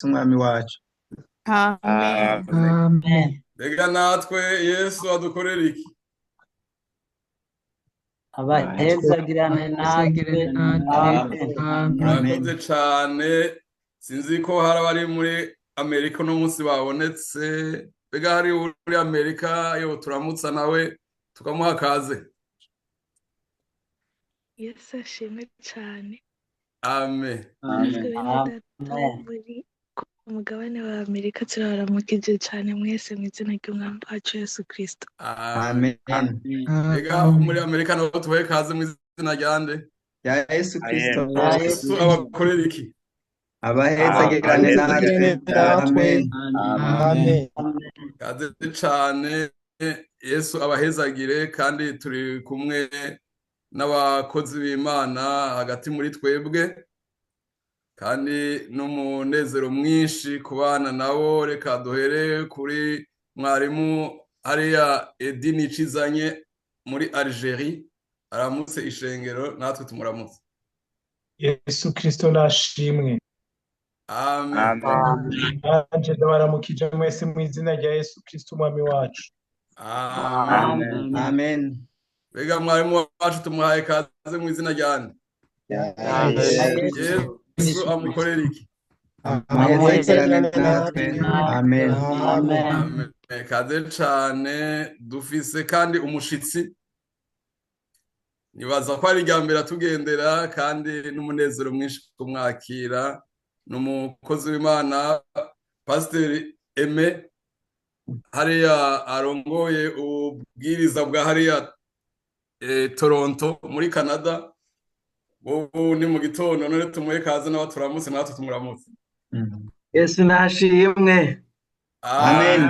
Umwami wacu. Amen. Amen. Mbega natwe Yesu adukorera iki? Abahezagirane natwe. Amen. Murakoze cane. Sinzi ko hari abari muri Amerika uno munsi babonetse. Mbega hari uri Amerika yo turamutsa nawe tukamuha kaze. Yesu ashimwe cyane. Amen. Natwe bene data bo muri ku mugabane wa Amerika turabaramukije cyane mwese mu izina ry'Umwami wacu Yesu Kristo. Amen. Amen. Mbega muri Amerika nabo tubahe kaze mu izina rya nde? Ya Yesu Kristo. Yesu abakorera iki? Abahezagirane natwe. Amen. Amen. Kaze cane. Yesu abahezagire, kandi turi kumwe n'abakozi b'Imana hagati muri twebwe, kandi n'umunezero mwinshi kubana nabo. Reka duhere kuri mwarimu hariya Edi Nicizanye muri Algerie, aramutse ishengero natwe tumuramutse. Yesu Kristo nashimwe. Amen. Nanje ndabaramukije mwese mu izina rya Yesu Kristo Umwami wacu. Amen. Amen. Mbega mwarimu wacu tumuhaye kaze mu izina rya nde? Yesu amukorera iki? Abahezagirane natwe. Amen. Amen. Kaze cane. Dufise kandi umushitsi, nibaza ko ari irya mbere atugendera, kandi n'umunezero mwinshi kumwakira. Ni umukozi w'Imana Pasiteri Aime, hariya arongoye ububwiriza bwa hariya Toronto muri Canada. Ubu ni mu gitondo, none tumuhe kaze nawe turamutse, natwe tumuramutse. Yesu nashimwe. Amen.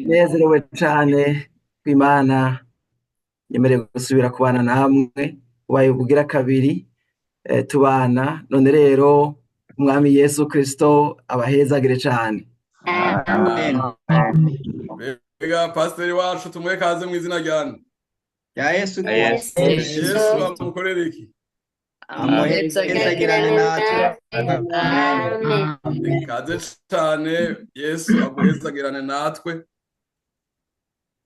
Nezerewe cane kw'Imana yemerewe gusubira kubana namwe, ubaye ubugira kabiri tubana. None rero Umwami Yesu Kristo abahezagire cane. Amen. Mbega pasiteri wacu tumuhe kaze mu izina rya nde? Ya Yesu Kristo. Yesu amukorera iki? Amuhezagirane natwe. Amen. Kaze cane. Yesu aguhezagirane natwe.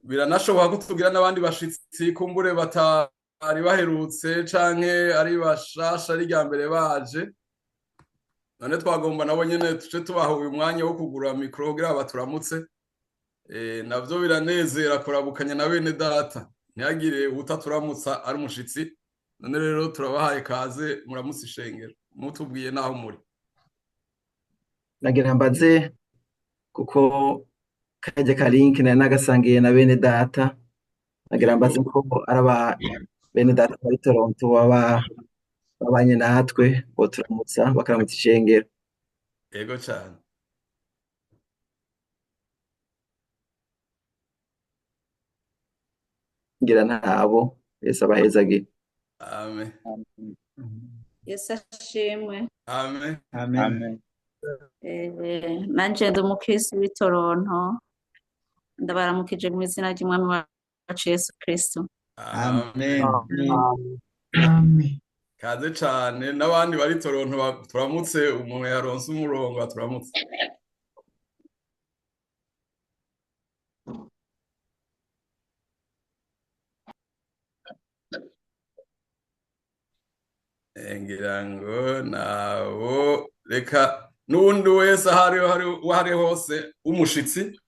Biranashoboka ko tugira n'abandi bashitsi kumbure batari baherutse canke ari bashasha ari irya mbere baje. None twagomba nabo nyene tuce tubaha uyu mwanya wo kugura mikoro kugira baturamutse. Navyo biranezera kurabukanya na bene data, ntihagire uwutaturamutsa ari umushitsi. None rero turabahaye kaze, muramutse ishengero, mutubwiye naho muri. Nagira mbaze kuko kajya karinki nari nagasangiye na bene data. Nagira mbaze ko araba bene data bari Toronto baba babanye natwe, bo turamutsa bakaramutsa ishengero. Yego cane. Ngira ntabo. Yesu abahezagire. Amen. Yesu ashimwe. Amen. Amen. Nanje ndi umukristo w'i Toronto, ndabaramukije mu izina ry'Umwami wacu Yesu Kristo. Amen. Amen. Kaze cane. N'abandi bari Toronto turamutse, umuntu yaronse umurongo aturamutse. Ngira ngo nabo reka n'uwundi wese ahari ahari hose w'umushitsi,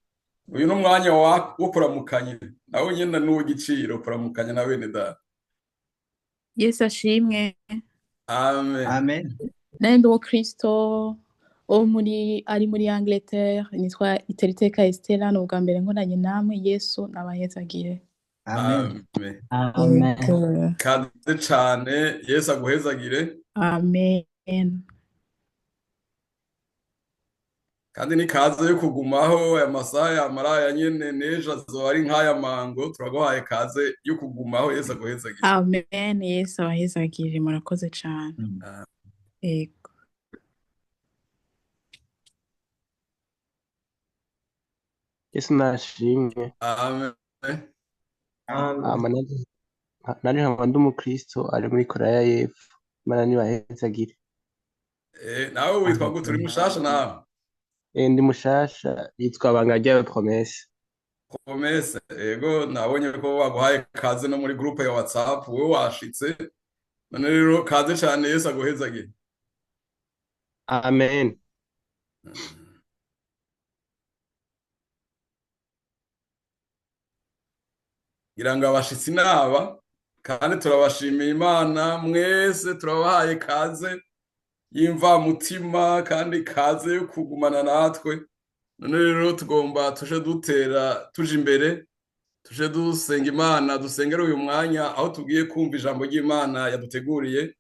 uyu ni umwanya wo kuramukanya nawe nyene n'uw'igiciro kuramukanya na bene data. Yesu ashimwe. Amen. Amen. Nari ndi umukristo wo muri ari muri Angleterre, nitwa Iteriteka Estela. Ni ubwa mbere nkoranye namwe. Yesu nabahezagire. Amen. Amen. Amen. Yego. Kaze cane. Yesu aguhezagire. Amen. Kandi ni kaze yo kugumaho aya masaha yamara nyene, n'ejo azoba ari nk'aya mango. Turaguhaye kaze yo kugumaho. Yesu aguhezagire. Amen. Yesu abahezagire. Murakoze cane. Yego. Yesu nashimwe. Amen. Hama nanje nkaba ndi umukristo ari muri Korea y'Epfo. Imana nibahezagire. Nawe witwa gute? Uri mushasha nawe? Ndi mushasha, yitwa Banga ryawe Promesse. Promesse, ego nabonye ko baguhaye kaze no muri groupe ya WhatsApp, wowe washitse. None rero kaze cane, Yesu aguhezagire. Amen. Ngira ngo abashitsi naba kandi turabashimiye Imana mwese, turabahaye kaze y'imvamutima kandi kaze yo kugumana natwe. None rero tugomba tuje dutera tuje imbere, tuje dusenga Imana, dusengere uyu mwanya aho tugiye kumva ijambo ry'Imana yaduteguriye.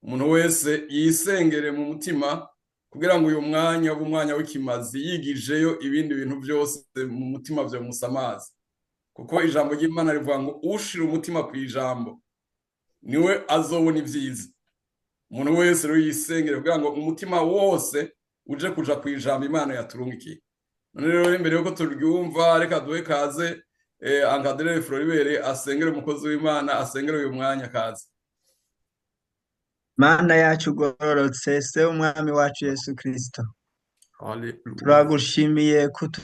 Umuntu wese yisengere mu mutima kugira ngo uyu mwanya ube umwanya w'ikimazi, yigijeyo ibindi bintu byose mu mutima vyo musamazi. Kuko ijambo ry'Imana rivuga ngo ushira umutima ku ijambo niwe azobona ibyiza. Umuntu wese rero yisengere kugira ngo umutima wose uje kuja ku ijambo Imana yaturungikiye. None rero imbere yuko turyumva, reka duhe kaze Ankadere Floribert asengere umukozi w'Imana, asengere uyu mwanya kaze. Mana yacu ugororotse, se umwami wacu Yesu Kristo, Haleluya. turagushimiye kutu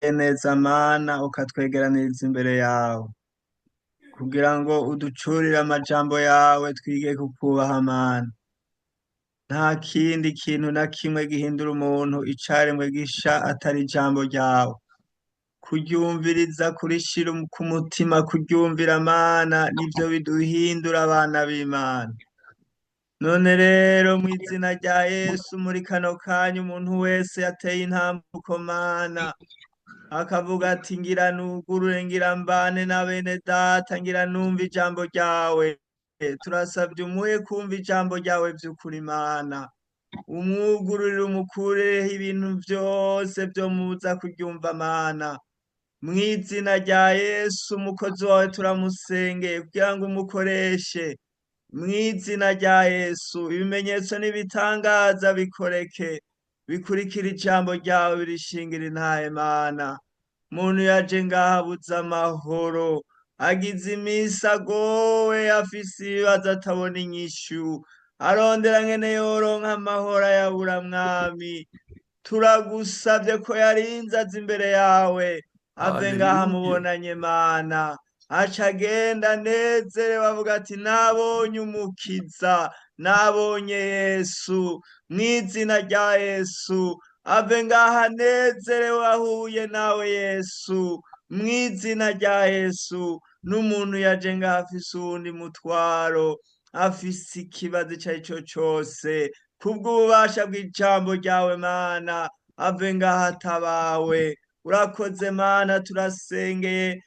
neza Mana, ukatwegeraniriza imbere yawe kugira ngo uducurire amajambo yawe, twige kukubaha Mana. Nta kindi kintu na kimwe gihindura umuntu icaremwe gisha atari ijambo ryawe. Kuryumviriza, kurishira ku mutima, kuryumvira Mana, nivyo biduhindura abana b'Imana. None rero mu izina rya Yesu, muri kano kanya umuntu wese yateye intambuko Mana, akavuga ati ngira nugurure, ngira mbane na bene data, ngira numva ijambo ryawe. Turasabye umuhe kumva ijambo ryawe vy'ukuri Mana, umwugururire, umukureho ibintu vyose vyo muza kuryumva Mana. Mu izina rya Yesu umukozi wawe turamusengeye kugira ngo umukoreshe. Mu izina rya Yesu ibimenyetso n'ibitangaza bikoreke, bikurikira ijambo ryawe, birishingira intahe Mana. Muntu yaje ngaha abuze amahoro, agize iminsi agowe, afise ibibazo atabona inyishu, arondera ngene yoronka amahoro ayabura. Mwami, turagusavye ko yarinze aza imbere yawe, ave ngaha Haleluya. mubonanye Mana, aca agenda anezerewe avuga ati nabonye umukiza, nabonye Yesu. Mu izina rya Yesu ave ngaha anezerewe ahuye nawe Yesu. Mu izina rya Yesu, n'umuntu yaje ngaha afise uwundi mutwaro, afise ikibazo ico ari cyo cose, kubw'ububasha bw'ijambo ryawe Mana, ave ngaha atabawe. Urakoze Mana, turasengeye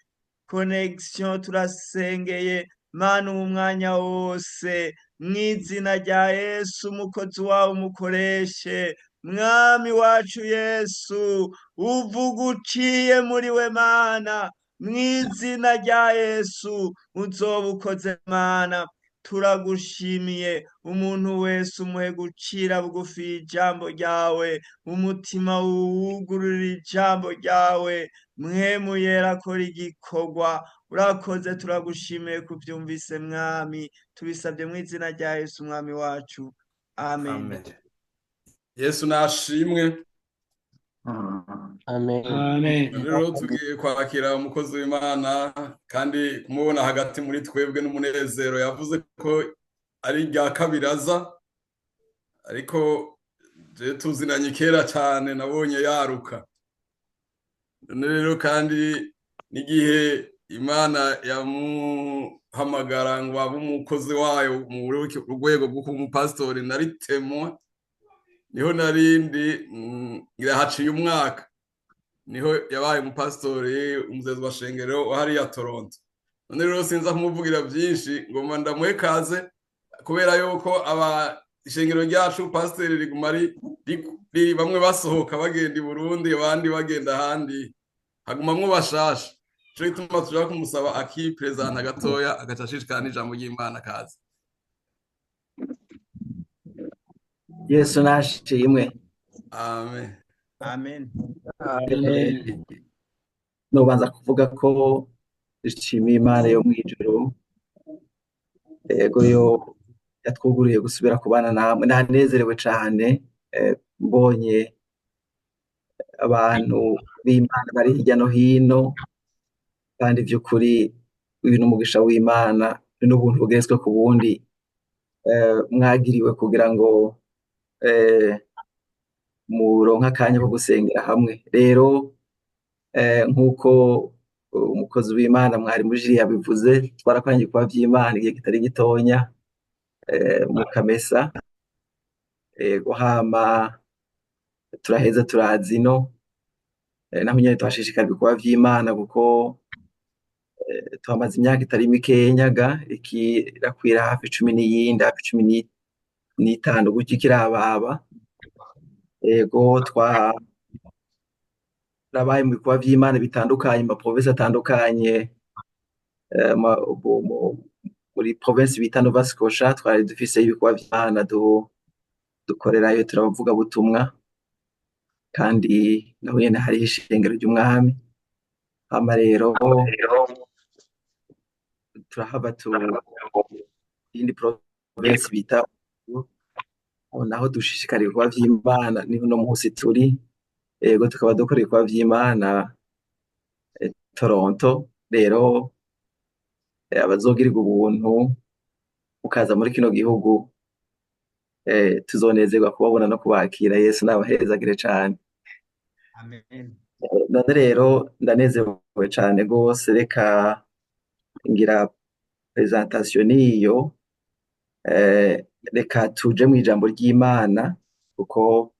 connection, turasengeye Mana uwu mwanya wose. Mu izina rya Yesu umukozi wawe umukoreshe. Mwami wacu Yesu, uvuga uciye muri we Mana. Mu izina rya Yesu uzoba ukoze Mana. Turagushimiye, umuntu wese umuhe gucira bugufi ijambo ryawe, umutima wuwugururira ijambo ryawe, mwemu yera akora igikorwa. Urakoze, turagushimiye kuvyumvise Mwami, tubisabye mu izina rya Yesu Umwami wacu. Amen. Amen. Yesu nashimwe. Amen. Amen. Rero tugiye kwakira umukozi w'Imana kandi kumubona hagati muri twebwe n'umunezero. Yavuze ko ari irya kabiri aza, ariko je tuzinanye kera cyane, nabonye yaruka. None rero kandi n'igihe Imana yamuhamagara ngo abe umukozi wayo mu rwego rwo kuba umupasitori, nari temwa, niho narindi ngira haciye umwaka niho yabaye umupasitori umuzezi wa shengero wa hariya Toronto. None rero sinza kumuvugira byinshi, ngomba ndamuhe kaze kubera yuko aba ishengero ryacu pasiteri riguma riri bamwe basohoka bagenda i Burundi, abandi bagenda ahandi, hagumamwo bashasha. Ico gituma tuja kumusaba akiprezanta gatoya, agaca ashishikara n'ijambo ry'Imana. Kaze. Yesu nashimwe. Amen. Amen. Amen. Nobanza kuvuga ko dushimiye Imana yo mw'ijuru, yego yo yatwuguriye gusubira kubana namwe. Ndanezerewe cane mbonye Abantu b'Imana bari hirya no hino, kandi by'ukuri uyu ni umugisha w'Imana, ni n'ubuntu bugeretswe ku bundi mwagiriwe kugira ngo muronke akanya ko gusengera hamwe. Rero nk'uko umukozi w'Imana mwari mujiri yabivuze, twarakoranye ibikorwa vy'Imana igihe kitari gitonya mu Kamesa, hama turaheza turaza ino, naho nyene tuhashishikara ibikorwa vy'Imana kuko tuhamaze imyaka itari mikeya, ikirakwira hafi 10 n'iyindi, hafi 15 gutyo ikirababa. Ego, twarabaye mu bikorwa vy'Imana bitandukanye, mu ma province atandukanye, muri province bita Nova Scotia twari dufise ibikorwa vy'Imana dukorerayo, turabavugabutumwa, kandi naho nyene hariho ishengero ry'Umwami. Hama rero turahava tu iyindi province bita aho, naho dushishikara ibikorwa vy'Imana, niho uno munsi turi. Ego, tukaba dukora ibikorwa vy'Imana Toronto. Rero abazogirirwa ubuntu mukaza muri kino gihugu, tuzonezerwa kubabona no kubakira. Yesu nabahezagire cane. Amen. None rero ndanezerewe cane gose. Reka ngira presentation niyo, reka tuje mu ijambo ry'Imana, kuko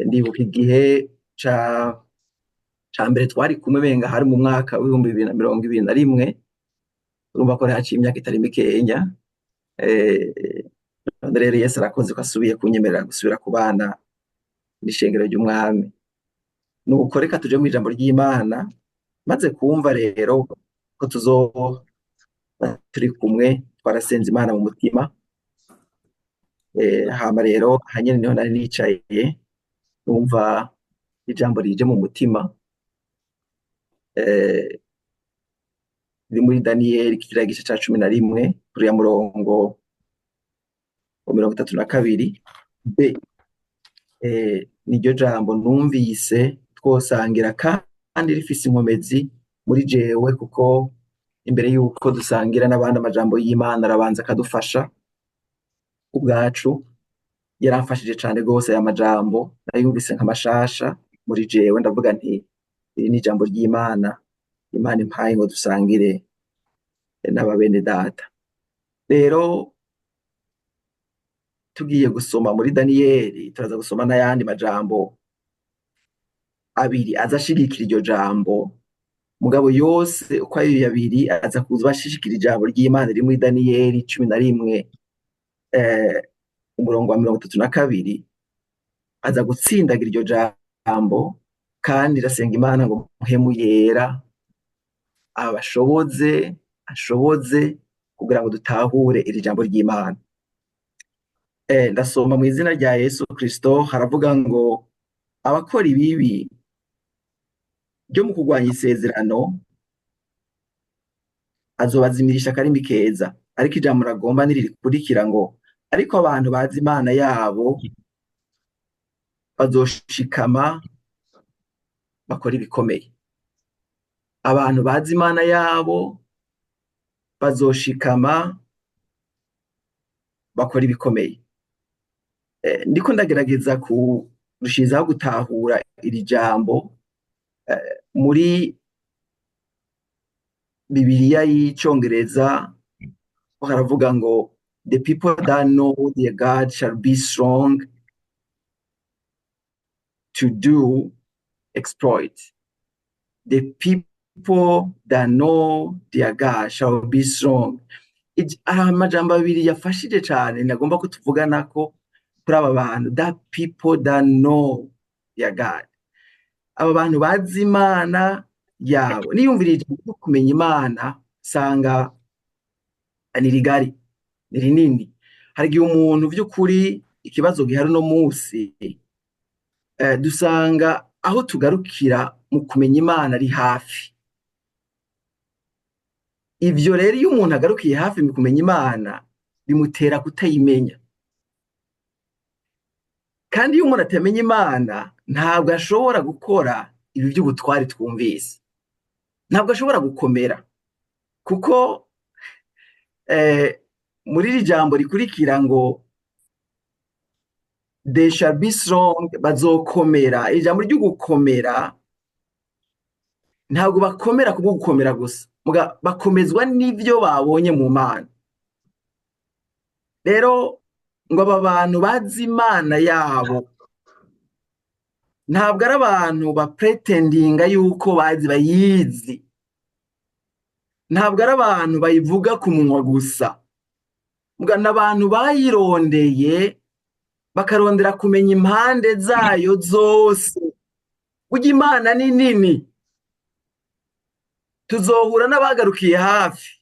ndibuka igihe ca mbere twari kumwe, benga hari mu mwaka w'2021. Urumva ko haciye imyaka itari mikenya. None rero Yesu arakoze ko asubiye kunyemerera gusubira kubana n'ishengero ry'Umwami. Nuko reka tuje mu ijambo ry'Imana. Maze kumva rero ko tuzoba turi kumwe, twarasenze Imana mu mutima. Hama rero hanyene niho nari nicaye, numva ijambo rije mu mutima, riri muri Daniyeli kiriya gice ca 11, kuriya murongo wa 32 b. Niryo jambo numvise twosangira, kandi rifise inkomezi muri jewe, kuko imbere yuko dusangira n'abandi amajambo y'Imana arabanza akadufasha ubwacu. Yaramfashije cane gose aya majambo, nayumvise nk'amashasha muri jewe, ndavuga nti iri ni ijambo ry'Imana, Imana impaye ngo dusangire n'aba bene data. Rero tugiye gusoma muri Daniyeli, turaza gusoma n'ayandi majambo abiri aza ashigikira iryo jambo, mugabo yose uko ayo abiri aza kuza ashigikira ijambo ry'Imana riri muri Daniyeli 11, umurongo wa 32, aza gutsindagira iryo jambo. Kandi irasenga Imana ngo Mpwemu Yera abashoboze, ashoboze kugira ngo dutahure iri jambo ry'Imana. Ndasoma mu izina rya Yesu Kristo. Haravuga ngo abakora ibibi byo mu kurwanya isezerano azobazimirisha akarimi keza. Ariko ijambo ragomba niririkurikira ngo ariko abantu bazi Imana yabo bazoshikama bakora ibikomeye. Abantu bazi Imana yabo bazoshikama bakora ibikomeye. Ndiko ndagerageza kurushizaho gutahura iri jambo muri Bibiliya y'Icongereza, haravuga ngo "The people that know their God shall be strong to do exploit." The people that know their God shall be strong. Hari amajambo abiri yafashije cane nagomba ko tuvuganako kuri aba bantu, that people that know their God, aba bantu bazi Imana yabo. Niyumvira ijambo ryo kumenya Imana, sanga ni rigari, ni rinini. Hari igihe umuntu vy'ukuri, ikibazo gihari uno munsi, dusanga aho tugarukira mu kumenya Imana ari hafi. Ivyo rero, iyo umuntu agarukiye hafi mu kumenya Imana, bimutera kutayimenya. Kandi iyo umuntu atamenya Imana ntabwo ashobora gukora ibi by'ubutwari twumvise, ntabwo ashobora gukomera, kuko muri iri jambo rikurikira ngo "They shall be strong", bazokomera. Ijambo ryo gukomera, ntabwo bakomera kubwo gukomera gusa, muga bakomezwa n'ibyo babonye mu Mana. Rero ngo aba bantu bazi Imana yabo ntabwo ari abantu bapretendinga yuko bazi bayizi, ntabwo ari abantu bayivuga ku munwa gusa, muga ni abantu bayirondeye, bakarondera kumenya impande zayo zose. Burya Imana ni nini, tuzohura n'abagarukiye hafi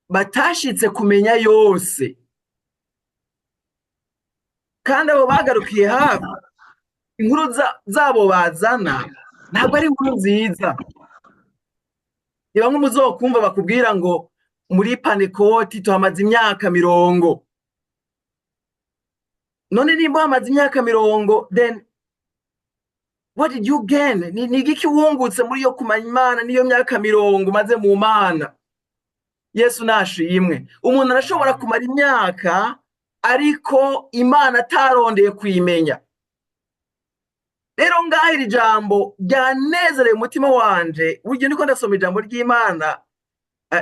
batashitse kumenya yose. Kandi abo bagarukiye hafi, inkuru zabo bazana ntabwo ari inkuru nziza. Ni bamwe muzokumva bakubwira ngo muri Pantekoti tuhamaze imyaka 40. None nimba hamaze imyaka 40, then what did you gain? Ni igiki wungutse muri yo kumanya Imana niyo myaka 40 umaze mu Mana? Yesu nashimwe. Umuntu arashobora kumara imyaka ariko Imana atarondeye kuyimenya. Rero ngaho iri jambo ryanezereye umutima wanje. Burya ndiko ndasoma ijambo ry'Imana,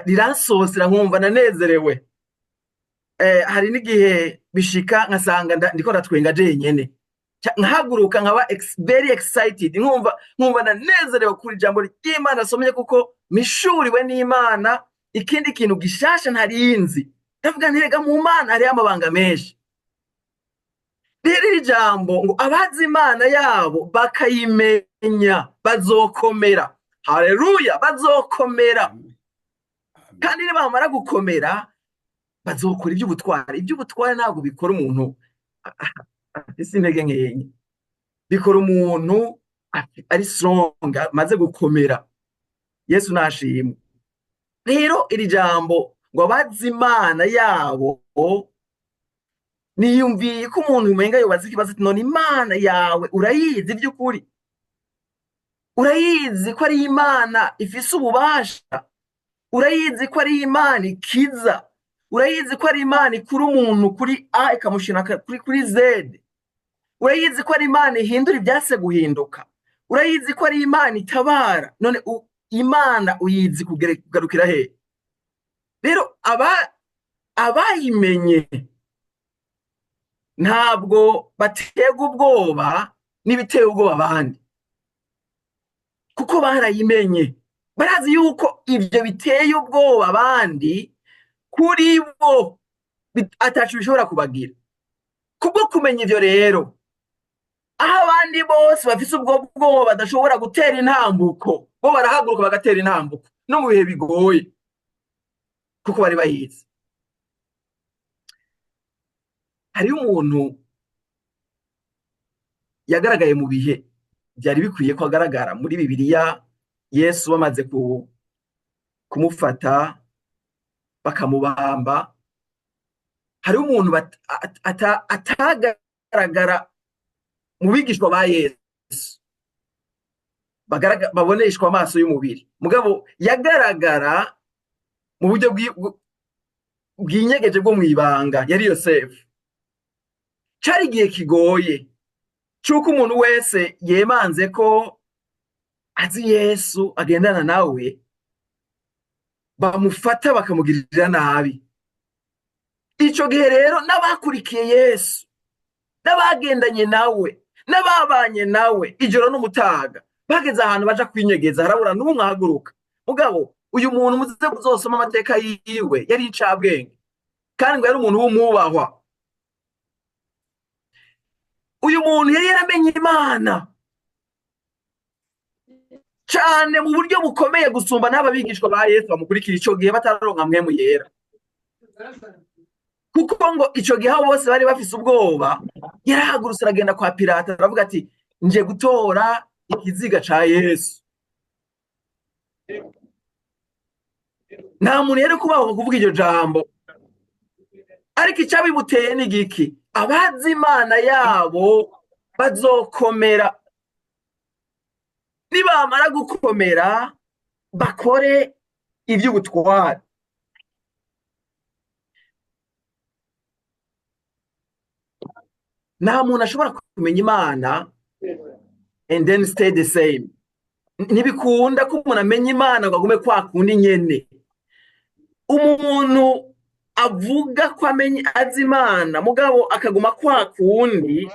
riransosera, nkumva nanezerewe. Hari n'igihe bishika nkasanga ndiko ndatwenga jenyene, nkahaguruka nkaba very excited, nkumva ndanezerewe kuri ijambo ry'Imana nasomye, kuko mishuriwe n'Imana ikindi kintu gishasha ntarinzi. Ndavuga nti rega mu Mana hariyo amabanga menshi. Rero iri jambo ngo abazi Imana yabo bakayimenya bazokomera, haleluya, bazokomera. Kandi nibamara gukomera bazokora iby'ubutwari. Iby'ubutwari ntabwo bikora umuntu afise intege nkeya, bikora umuntu ari strong, amaze gukomera. Yesu nashimwe. Rero iri jambo ngo abazi Imana yabo, niyumviye ko umuntu umenga yobaza ikibazo ati: "None Imana yawe urayizi by'ukuri? Urayizi ko ari Imana ifise ububasha? Urayizi ko ari Imana ikiza? Urayizi ko ari Imana ikura umuntu kuri A ikamushyira kuri Z? Urayizi ko ari Imana ihindura ibyase guhinduka? Urayizi ko ari Imana itabara? None Imana uyizi kugarukira he?" Rero aba abayimenye ntabwo baterwa ubwoba n'ibiteye ubwoba abandi, kuko barayimenye, barazi yuko ibyo biteye ubwoba abandi kuri bo ataco bishobora kubagira. Kubwo kumenya ivyo rero, aho abandi bose bafise ubwo bwoba badashobora gutera intambuko, bo barahaguruka bagatera intambuko no mu bihe bigoye, kuko bari bayizi. Hariho umuntu yagaragaye mu bihe byari bikwiye ko agaragara muri Bibiliya. Yesu bamaze kumufata bakamubamba, hariho umuntu atagaragara mu bigishwa ba Yesu baboneshwa amaso y'umubiri, mugabo yagaragara mu buryo bwinyegeje bwo mw'ibanga, yari Yosefu. Cari igihe kigoye c'uko umuntu wese yemanze ko azi Yesu, agendana nawe, bamufata bakamugirira nabi. Ico gihe rero n'abakurikiye Yesu, n'abagendanye nawe, n'ababanye nawe ijoro n'umutaga, bageze ahantu baja kwinyegeza, harabura n'umwe ahaguruka. Mugabo uyu muntu, muze muzosoma amateka yiwe, yari incabwenge kandi ngo yari umuntu w'umwubahwa. Uyu muntu yari yaramenye Imana cane mu buryo bukomeye gusumba n'aba bigishwa ba Yesu bamukurikira ico gihe batararonka Mpwemu Yera, kuko ngo ico gihe abo bose bari bafise ubwoba, yarahagurutse aragenda kwa Pilato, aravuga ati: "Nje gutora ikiziga ca Yesu." Nta muntu yari kubaho kuvuga iryo jambo, ariko icabimuteye ni igiki? Abazi Imana yabo bazokomera, nibamara gukomera bakore iby'ubutware. Nta muntu ashobora kumenya Imana and then stay the same. Ntibikunda ko umuntu amenya Imana ngo agume kwa kundi nyene. Umuntu avuga ko amenye azi Imana mugabo akaguma kwa kundi,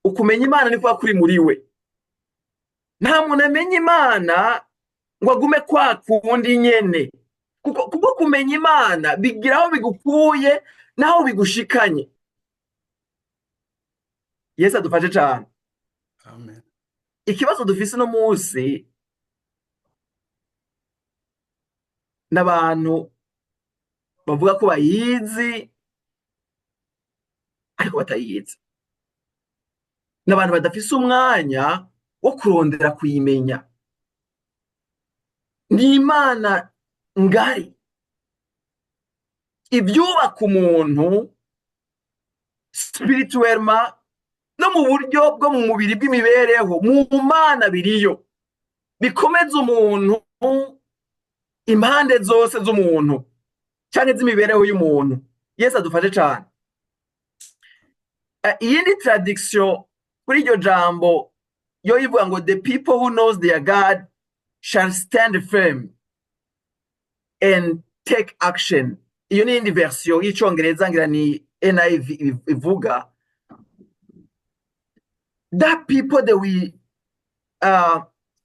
ukumenya Imana ni kuba kuri muri we. Nta muntu amenya Imana ngo agume kwa kundi nyene, kuko kubwo kumenya Imana bigira aho bigukuye n'aho bigushikanye. Yesu adufashe cane. Amen. Ikibazo dufise uno munsi n'abantu bavuga ko bayizi ariko batayizi, n'abantu badafise umwanya wo kurondera kuyimenya. Ni Imana ngari ibyubaka umuntu spirituellement no mu buryo bwo mu mubiri bw'imibereho, mu Mana biriyo, bikomeza umuntu impande zose z'umuntu canke z'imibereho y'umuntu. Yesu adufashe cane. Iyindi traduction kuri iryo jambo yo ivuga ngo the people who knows their God shall stand firm and take action. Iyo ni iyindi version y'icongereza, ngira ni NIV, ivuga that people that we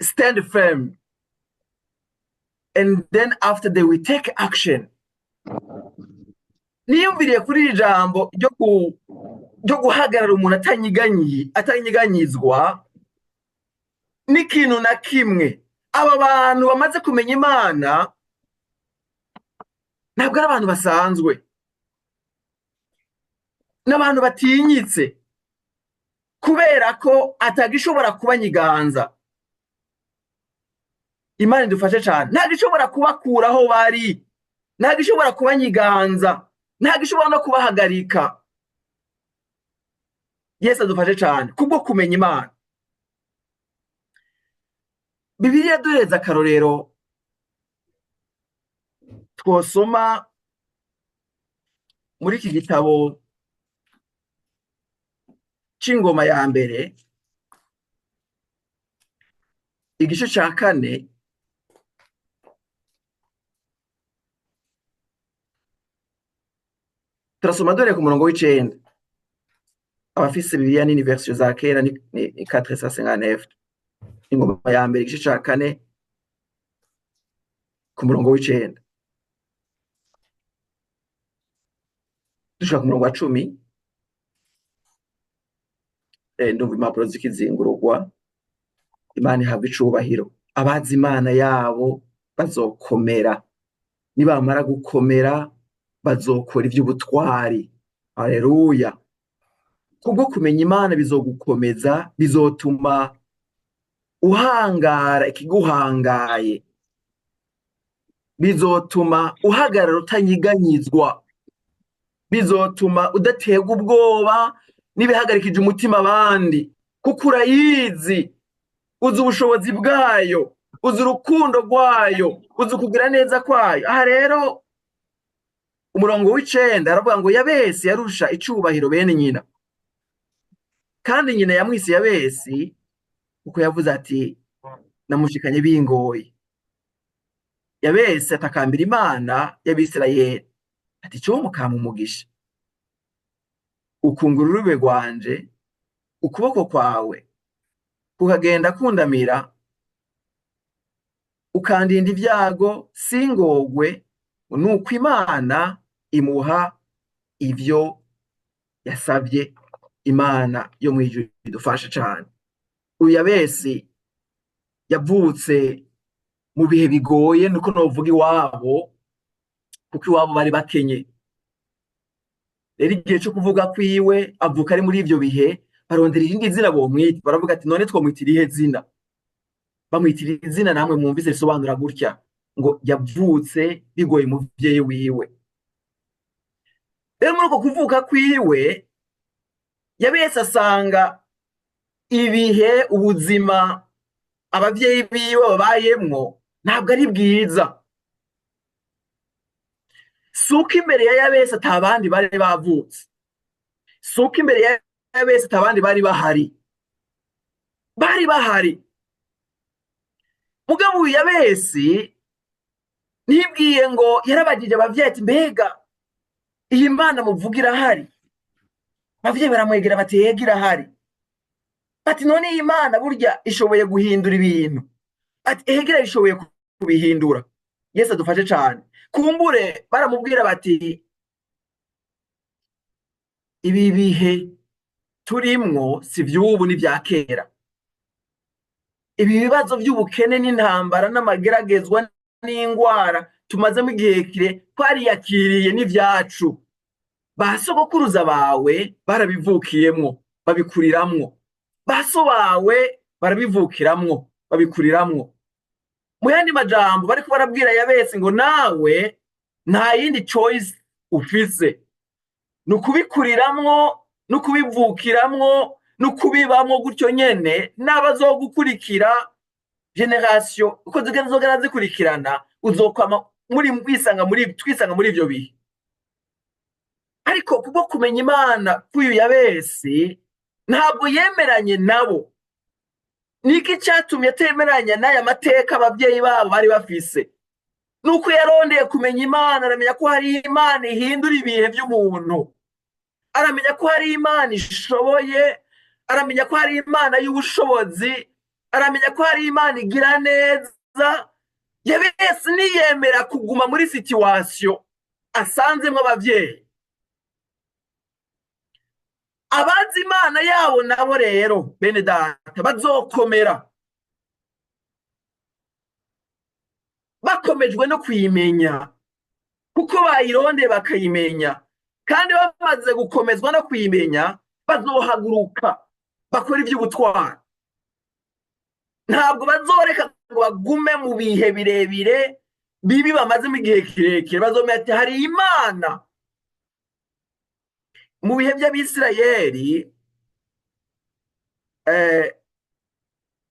stand firm and then after they will take action. Niyumviriye kuri iri jambo ryo guhagarara umuntu atanyiganyizwa n'ikintu na kimwe. Aba bantu bamaze kumenya Imana ntabwo ari abantu basanzwe, n'abantu batinyitse, kubera ko atagishobora kubanyiganza. Imana idufashe cyane. Ntagishobora kubakura aho bari, ntagishobora kubanyiganza, ntagishobora no kubahagarika. Yesu adufashe cyane kubwo kumenya Imana. Bibiliya duhereza akarorero twosoma muri iki gitabo c'Ingoma ya mbere, igice ca 4, turasoma dore ku murongo w'9. Abafise Bibiliya nini version za kera ni 459. Ingoma ya mbere igice ca 4 ku murongo w'9 dushika ku murongo wa 10. Ndumva impapuro zikizingururwa. Imana ihabwa icubahiro. Abazi Imana yabo bazokomera, nibamara gukomera bazokora ivy'ubutwari. Haleluya. Kubwo kumenya Imana bizogukomeza, bizotuma uhangara ikiguhangaye, bizotuma uhagarara utanyiganyizwa, bizotuma udaterwa ubwoba n'ibihagarikije umutima abandi, kuko urayizi, uzi ubushobozi bwayo, uzi urukundo rwayo, uzi kugira neza kwayo. Aha rero umurongo w'9 aravuga ngo Yabesi yarusha icubahiro bene nyina, kandi nyina yamwise Yabesi kuko yavuze ati namushikanye bingoye. Yabesi atakambira Imana y'Abisirayeli ati cyo mukama umugisha, ukungura urube rwanje, ukuboko kwawe kukagenda kundamira, ukandinda ibyago singogwe. Nuko Imana imuha ivyo yasabye. Imana yo mwijuru idufashe cyane. Uyu Yabesi yavutse mu bihe bigoye, niko novuga iwabo, kuko iwabo bari bakenye. Rero igihe cyo kuvuga kwiwe avuka ari muri ivyo bihe, barondera irindi zina bomwita, baravuga ati none twomwita irihe zina? Bamwitira izina namwe mwumvise risobanura gutya ngo yavutse bigoye umuvyeyi wiwe. Rero muri uko kuvuka kwiwe, Yabesi asanga ibihe ubuzima abavyeyi biwe babayemwo ntabwo ari bwiza. Si uko imbere ya Yabesi ata bandi bari bavutse, si uko imbere ya Yabesi ata bandi bari bahari, bari bahari. Mugabo uyu Yabesi ntibwiye ngo yarabagije abavyeyi ati: "Mbega iyi Mana muvuga irahari?" Abavyeyi baramwegera bati: "Yego, irahari." Ati: "None iyi Mana burya ishoboye guhindura ibintu?" Ati: "Ego, irabishoboye kubihindura." Yesu adufashe cane. Kumbure baramubwira bati: "Ibi bihe turimwo si vy'ubu, n'ivya kera. Ibi bibazo vy'ubukene n'intambara n'amageragezwa n'ingwara tumazemo igihe kire twariyakiriye, n'ivyacu. Ba sogokuruza bawe barabivukiyemwo, babikuriramwo, ba so bawe barabivukiramwo, babikuriramwo." Mu yandi majambo, bariko barabwira Yabesi ngo nawe nta yindi choice ufise, ni ukubikuriramwo, no kubivukiramwo, no kubibamwo gutyo nyene. N'abazogukurikira, génération uko zigenda zikurikirana, uzokwama muri wisanga muri twisanga muri ivyo bihe. Ariko kubwo kumenya Imana k'uyu Yabesi, ntabwo yemeranye nabo. Niki cyatumye atemeranya n'aya mateka ababyeyi babo bari bafise? Nuko yarondeye kumenya Imana, aramenya ko hari Imana ihindura ibihe by'umuntu, aramenya ko hari Imana ishoboye, aramenya ko hari Imana y'ubushobozi, aramenya ko hari Imana igira neza. Yabesi niyemera kuguma muri situation asanzemwo abavyeyi. Abazi Imana yabo nabo rero, bene data, bazokomera bakomejwe no kuyimenya, kuko bayirondeye bakayimenya. Kandi bamaze gukomezwa no kuyimenya, bazohaguruka bakora iby'ubutwari. Ntabwo bazoreka ngo bagume mu bihe birebire bibi bamazemo igihe kirekire. Bazomenya ati hari Imana. Mu bihe by'Abisirayeli,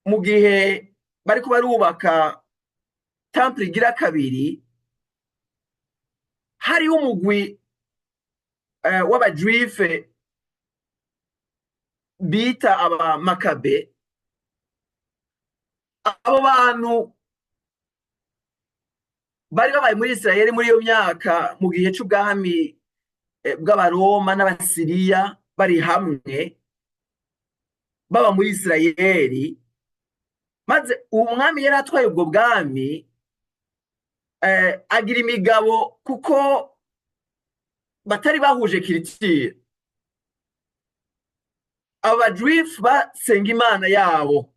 mu gihe bariko barubaka temple igira kabiri, hariho umugwi w'abajuife bita Abamakabe. Abo bantu bari babaye muri Isirayeli muri iyo myaka, mu gihe c'ubwami bw'Abaroma n'Abasiriya bari hamwe baba muri Isirayeli. Maze uwo mwami yari atwaye ubwo bwami agira imigabo kuko batari bahuje culture. Aba bajuifu basenga Imana yabo,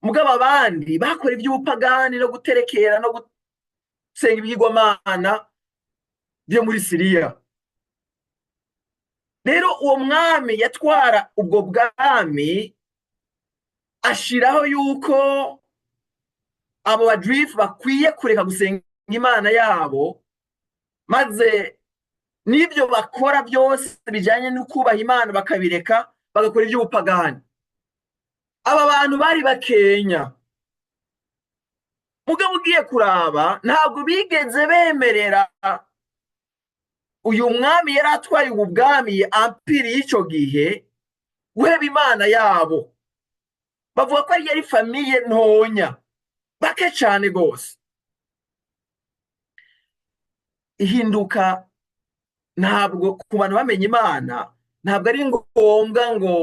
mugabo abandi bakora iby'ubupagani no guterekera no gusenga ibigirwamana byo muri Siriya. Rero uwo mwami yatwara ubwo bwami ashiraho yuko abo bajuifu bakwiye kureka gusenga Imana yabo, maze n'ibyo bakora byose bijyanye no kubaha Imana bakabireka, bagakora iby'ubupagani. Aba bantu bari bakenya, mugabo ugiye kuraba, ntabwo bigeze bemerera uyu mwami yari atwaye ubu bwami, empire y'icyo gihe, guheba Imana yabo. Bavuga ko yari famille ntonya, bake cyane rwose. Ihinduka ntabwo ku bantu bamenya Imana, ntabwo ari ngombwa ngo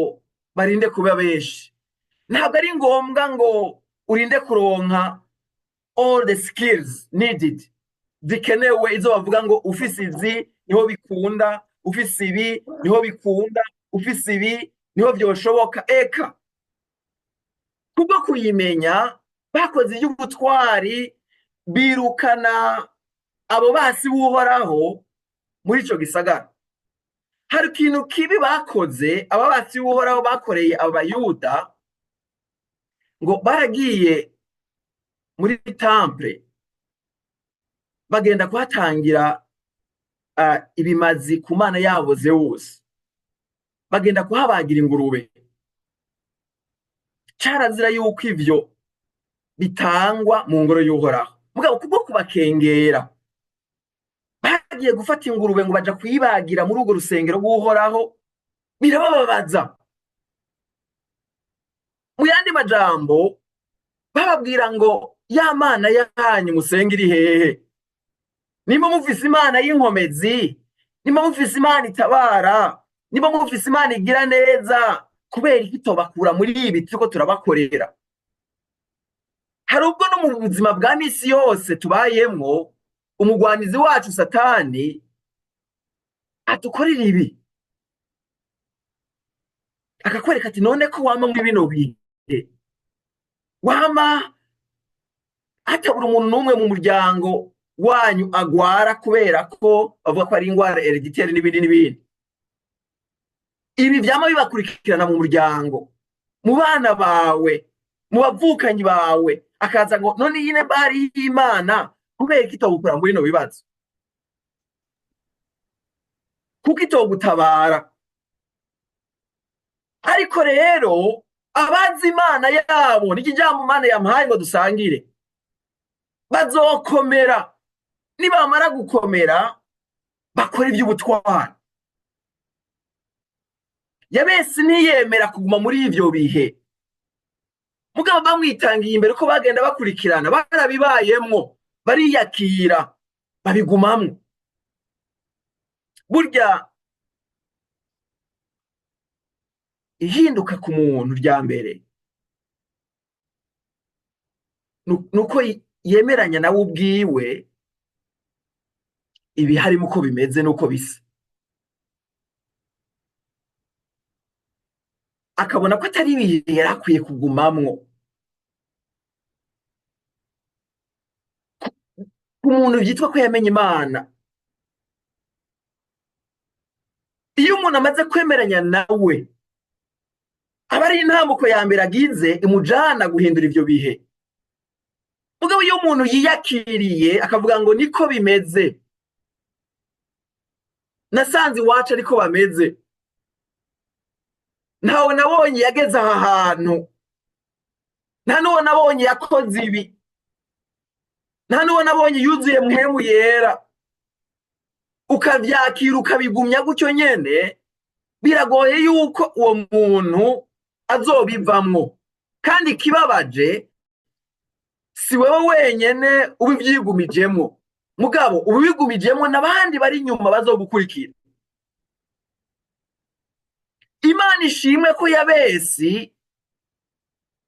barinde kuba benshi, ntabwo ari ngombwa ngo urinde kuronka all the skills needed zikenewe, izo bavuga ngo ufise izi niho bikunda, ufise ibi niho bikunda, ufise ibi niho byoshoboka. Eka, kubwo kuyimenya bakoze iby'ubutwari, birukana abo basi b'Uhoraho muri ico gisagara. Hari ikintu kibi bakoze aba basi b'Uhoraho bakoreye aba Bayuda, ngo baragiye muri temple, bagenda kuhatangira Ibimazi ku mana yabo Zewusi, bagenda kuhabagira ingurube. Carazira yuko ivyo bitangwa mu ngoro y'Uhoraho. Mugabo kubwo kubakengera, bagiye gufata ingurube ngo baja kuyibagira muri urwo rusengero rw'Uhoraho, birabababaza. Mu yandi majambo, bababwira ngo ya mana yanyu musenga iri hehe? Nimba mufise Imana y'inkomezi, nimba mufise Imana itabara, nimba mufise Imana igira neza, kubera iki itobakura muri ibi turiko turabakorera? Hari ubwo no mu buzima bwa misi yose tubayemwo, umugwanizi wacu Satani atukorera ibi, akakwereka ati none ko wama muri bino bihe, wama hatabura umuntu n'umwe mu muryango wanyu agwara kubera ko bavuga ko ari ingwara héréditaire n'ibindi n'ibindi. Ibi vyama bibakurikirana mu muryango, mu bana bawe, mu bavukanyi bawe, akaza ngo none iyi bari y'Imana, kubera ko itogukura muri bino bibazo, kuko itogutabara. Ariko rero abazi Imana yabo, n'iki jambo Imana yampaye ngo dusangire, bazokomera. Nibamara gukomera, bakora ivy'ubutwari. Yabesi ntiyemera kuguma muri ivyo bihe, mugabo bamwitangiye imbere ko bagenda bakurikirana, barabibayemwo, bariyakira, babigumamwo. Burya ihinduka ku muntu rya mbere nuko yemeranya nawe ubwiwe ibiharimo uko bimeze n'uko bisa, akabona ko atari ibihe yari akwiye kugumamwo. Ku muntu vyitwa ko yamenye Imana, iyo umuntu amaze kwemeranya nawe, aba ari intambuko ya mbere agize imujana guhindura ivyo bihe. Mugabo iyo umuntu yiyakiriye akavuga ngo niko bimeze, nasanze iwacu ariko bameze, ntawe nabonye yageze aha hantu, nta n'uwo nabonye yakoze ibi, nta n'uwo nabonye yuzuye mpwemu yera, ukavyakira ukabigumya gutyo nyene, biragoye yuko uwo muntu azobivamwo. Kandi ikibabaje, si wewe wenyene ubivyigumijemwo, mugabo ubibigumijemwo n'abandi bari inyuma bazogukurikira. Imana ishimwe ko Yabesi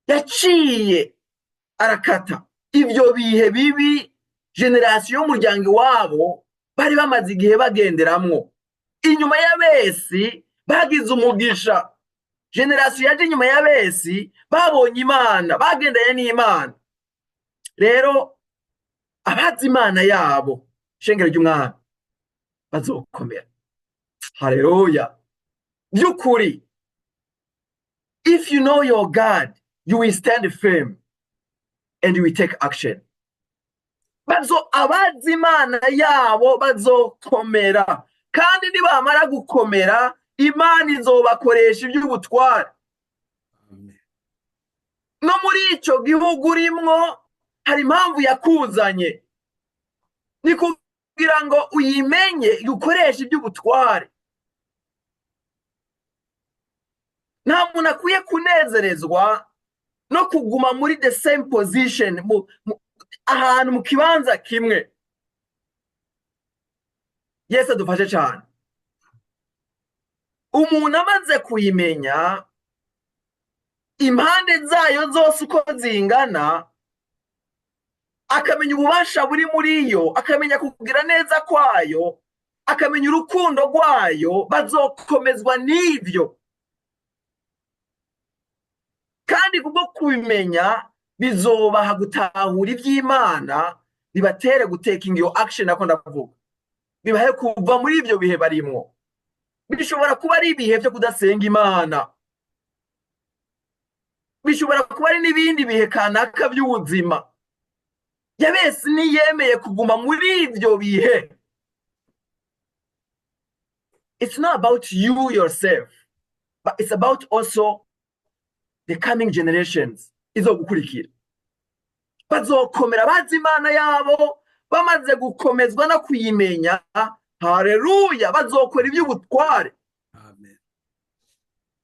yaciye arakata ivyo bihe bibi generasiyo y'umuryango iwabo bari bamaze igihe bagenderamwo. Inyuma y'Abesi bagize umugisha, generasiyo yaje inyuma y'Abesi babonye Imana, bagendanye n'Imana. Rero abazi Imana yabo, shengero ry'Umwami, bazokomera. Haleluya. By'ukuri, if you know your God, you will stand firm and you will take action. Bazo abazi Imana yabo bazokomera, kandi nibamara gukomera, Imana izobakoresha iby'ubutware. No muri ico gihugu urimwo hari impamvu yakuzanye, ni kugira ngo uyimenye, ukoreshe iby'ubutware. Nta muntu akwiye kunezerezwa no kuguma muri the same position, ahantu mu kibanza kimwe. Yesu adufashe cyane. Umuntu amaze kuyimenya impande zayo zose uko zingana, akamenya ububasha buri muri yo, akamenya kugira neza kwayo, akamenya urukundo rwayo, bazokomezwa n'ivyo. Kandi kubwo kubimenya bizobaha gutahura ivy'Imana, bibatere gutaking your action. Nako ndavuga, bibahe kuva muri ivyo bihe barimwo. Bishobora kuba ari ibihe vyo kudasenga Imana, bishobora kuba ari n'ibindi bihe kanaka by'ubuzima. Yabesi ntiyemeye kuguma muri ivyo bihe. It's not about you yourself, but it's about also the coming generations izogukurikira. Bazokomera bazi Imana yabo, bamaze gukomezwa no kuyimenya. Haleluya, bazokora iby'ubutware. Amen.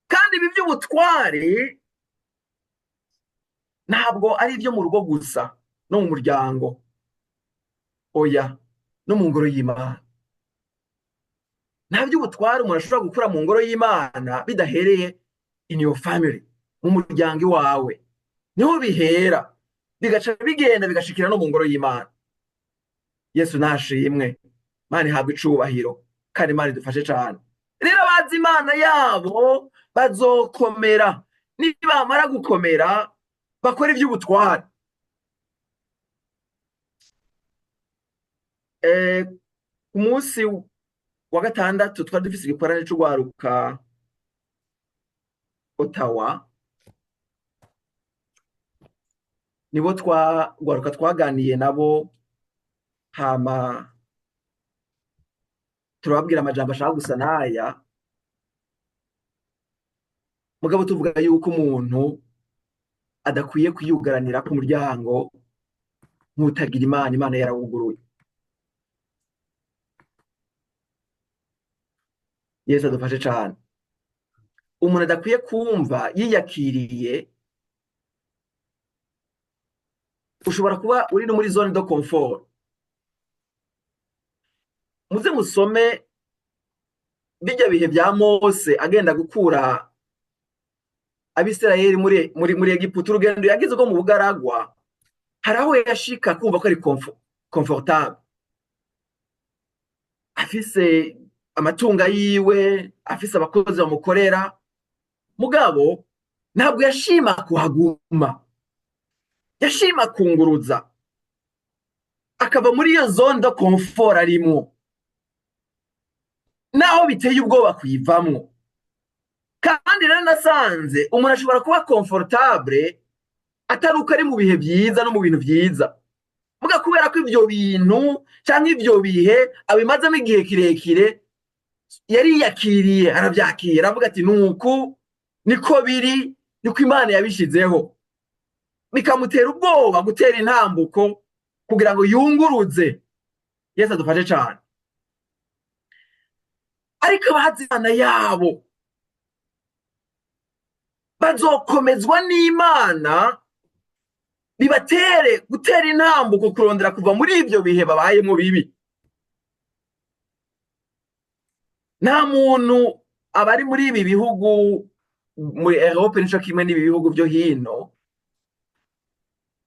Kandi ibi by'ubutware ntabwo ari ibyo mu rugo gusa no mu muryango, oya, no mu ngoro y'Imana. Nta by'ubutware umuntu ashobora gukura mu ngoro y'Imana bidahereye in your family, mu muryango iwawe. Niho bihera, bigaca bigenda bigashikira no mu ngoro y'Imana. Yesu nashimwe, Imana ihabwe icubahiro, kandi Imana idufashe cyane. Rero abazi Imana yabo bazokomera, nibamara gukomera bakora iby'ubutware. Ku munsi wa gatandatu twari dufise igikorane c'ugwaruka Ottawa, nibo twagwaruka twaganiye nabo, hama turababwira amajambo ashaka gusa n'aya. Mugabo tuvuga yuko umuntu adakwiye kwiyugaranira ku muryango nk'utagira Imana, Imana yarawuguruye. Yesu adufashe cyane. Umuntu adakwiye kumva yiyakiriye. Ushobora kuba uri no muri zone de confort. Muze musome bijya bihe bya Mose agenda gukura Abisirayeli muri Egiputa, urugendo yagize rwo mu bugaragwa, hari aho yashika kumva ko ari confortable, afise amatunga yiwe, afise abakozi bamukorera. Mugabo ntabwo yashima kuhaguma, yashima kunguruza akava muri iyo zone de confort arimwo, naho biteye ubwoba kuyivamwo. Kandi rero nasanze umuntu ashobora kuba confortable atari uko ari mu bihe byiza no mu bintu byiza, muga kubera ko ivyo bintu canke ivyo bihe abimazemo igihe kirekire, yariyakiriye, aravyakira, aravuga ati nuku niko biri, niko Imana yabishizeho. Bikamutera ubwoba gutera intambuko kugira ngo yunguruze. Yesu adufashe cyane. Ariko abazi Imana yabo bazokomezwa n'Imana, bibatere gutera intambuko kurondera kuva muri ibyo bihe babayemo bibi. Nta muntu abari muri ibi bihugu, muri Europe nico kimwe n'ibi bihugu byo hino,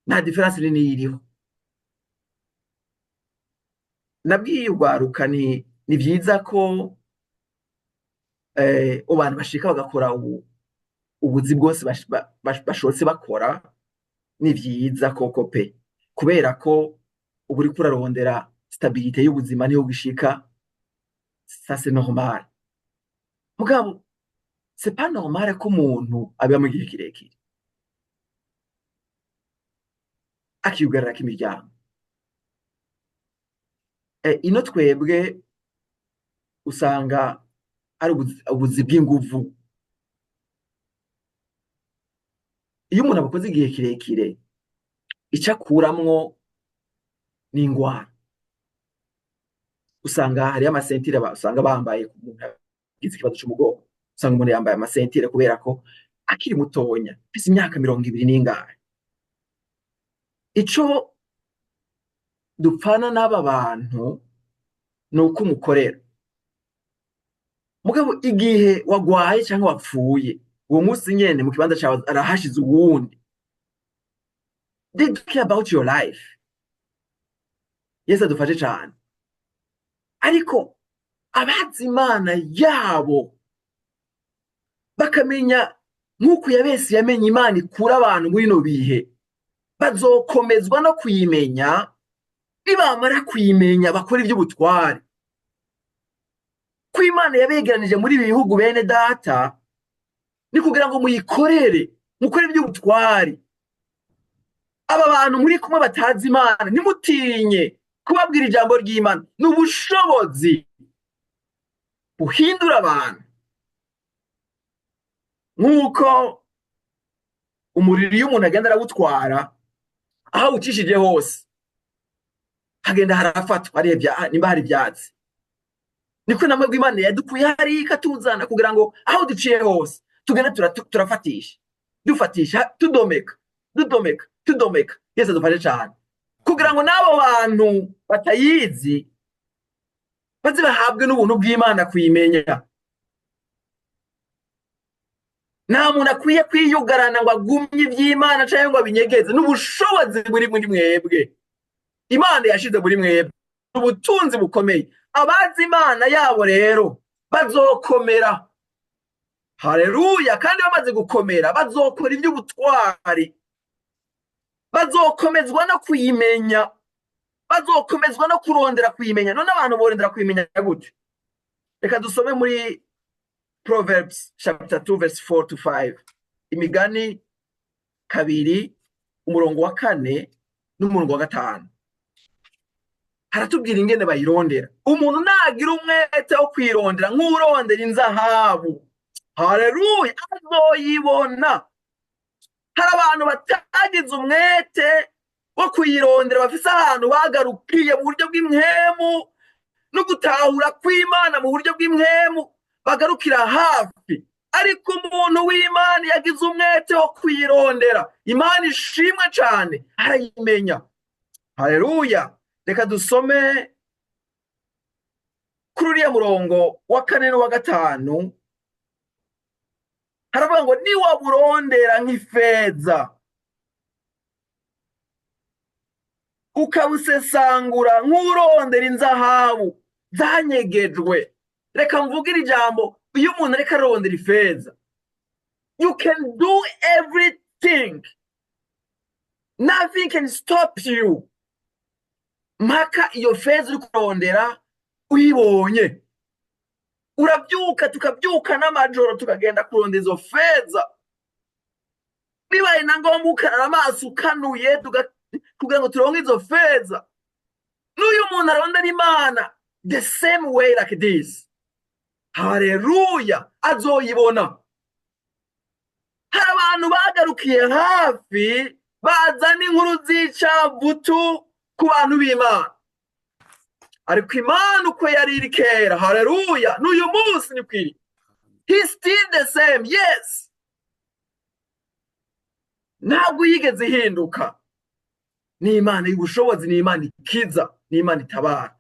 nta difference nini iriho. Nabwiye urwaruka ni byiza ko abantu bashika bagakora ubuzi bwose bashotse bakora, ni byiza koko pe, kubera ko ubu uriko urarondera stabilité y'ubuzima niho gishika, ça c'est normal. Mugabo c'est pas normal ko umuntu abiba mu gihe kirekire akiyugarira k'imiryango. Ino twebwe usanga ari ubuzi bw'inguvu. Iyo umuntu abukoze igihe kirekire, icyo akuramwo ni ingwara. Usanga hariyo amasentire usanga bambaye, umuntu yagize ikibazo c'umugongo, usanga umuntu yambaye amasentire kubera ko akiri mutonya, afise imyaka 20 n'ingahe. Ico dupfana n'aba bantu ni uko umukorera. Mugabo igihe wagwaye cyangwa wapfuye, uwo munsi nyene mu kibanza cyawe arahashize uwundi. They don't care about your life. Yesu adufashe cyane. Ariko abazi Imana yabo bakamenya nk'uko Yabesi yamenye Imana ikura abantu muri bino bihe, bazokomezwa no kuyimenya. Nibamara kuyimenya bakora iby'ubutware. Ko Imana yabegeranije muri ibi bihugu bene data, ni kugira ngo muyikorere, mukore iby'ubutware. Aba bantu muri kumwe batazi Imana, ntimutinye kubabwira ijambo ry'Imana, ni ubushobozi. Buhindura abantu nk'uko umuriro, iyo umuntu agenda arawutwara, aho awucishije hose hagenda harafatwa. Hariya nimba hari ibyatsi, niko namwe Imana yadukuye hariya ikatuzana kugira ngo aho duciye hose tugenda turafatisha, dufatisha, tudomeka, tudomeka, tudomeka. Yesu adufashe cyane kugira ngo n'abo bantu batayizi baze bahabwe n'ubuntu bw'Imana kuyimenya. Nta muntu akwiye kwiyugarana ngo agumye iby'Imana cyangwa ngo abinyegeze. N'ubushobozi buri muri mwebwe, Imana yashize muri mwebwe ubutunzi bukomeye. Abazi Imana yabo rero bazokomera, haleluya, kandi bamaze gukomera bazokora iby'ubutwari, bazokomezwa no kuyimenya, bazokomezwa no kurondera kuyimenya. None abantu borondera kuyimenya gute? Reka dusome muri Proverbs chapter 2 verse 4 to 5, Imigani 2, umurongo wa 4 n'umurongo wa 5. Haratubwira ingene bayirondera. Umuntu nagira umwete wo kwirondera nk'urondera inzahabu, haleluya, azoyibona. Hari abantu batagize umwete wo kuyirondera, bafise ahantu bagarukiye mu buryo bw'impwemu no gutahura kw'Imana mu buryo bw'impwemu, bagarukira hafi. Ariko umuntu w'Imana yagize umwete wo kuyirondera, Imana ishimwe cyane, arayimenya, haleluya. Reka dusome kuri uriya murongo wa 4 n'uwa 5. Haravuga ngo: "Niwaburondera nk'ifeza, ukabusesangura nk'urondera inzahabu zanyegejwe." Reka mvugire ijambo: iyo umuntu ariko arondera ifeza, you can do everything, nothing can stop you mpaka iyo feza uri kurondera uyibonye. Urabyuka, tukabyuka n'amajoro, tukagenda kurondera izo feza. Bibaye na ngombwa ukarara amaso ukanuye kugira ngo turonke izo feza. N'uyu muntu arondera Imana the same way like this, haleluya, azoyibona. Hari abantu bagarukiye hafi, bazana inkuru z'icavutu ku bantu b'Imana. Ariko Imana uko yari iri kera, haleluya, n'uyu munsi ni kwiri. He still the same, yes, ntabwo yigeze ihinduka. Ni Imana y'ubushobozi, ni Imana ikiza, ni Imana itabara,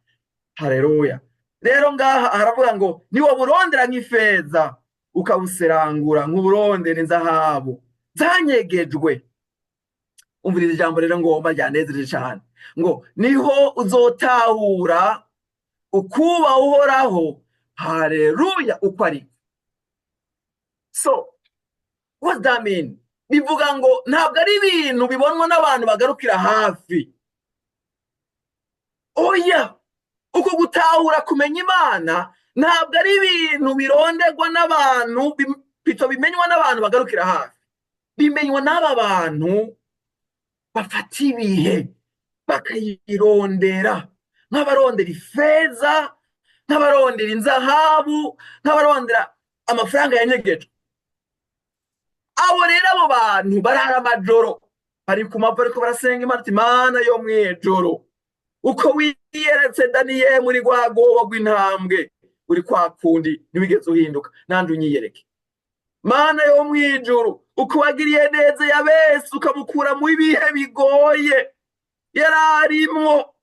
haleluya. Rero ngaha haravuga ngo: "Niwaburondera nk'ifeza, ukabuserangura nk'uburondera inzahabu zanyegejwe." Umviriza ijambo rero ngomba ryanezereje cyane, ngo: "Niho uzotahura ukuba Uhoraho, haleluya, uko ari." So what that mean? Bivuga ngo ntabwo ari ibintu bibonwa n'abantu bagarukira hafi, oya. Uko gutahura kumenya Imana ntabwo ari ibintu bironderwa n'abantu bito, bimenywa n'abantu bagarukira hafi. Bimenywa n'aba bantu bafata ibihe bakayirondera nk'abarondera ifeza, nk'abarondera inzahabu, nk'abarondera amafaranga yanyegejwe. Abo rero, abo bantu barara amajoro bari ku mavi, ariko barasenga Imana ati: "Imana yo mw'ijoro, uko wiyeretse Daniyeli muri rwa rwobo rw'intambwe, uri kwa kundi, ntiwigeze uhinduka, nandi unyiyereke. Mana yo mw'ijuru, uko wagiriye neza Yabesi, ukamukura mu ibihe bigoye yari arimwo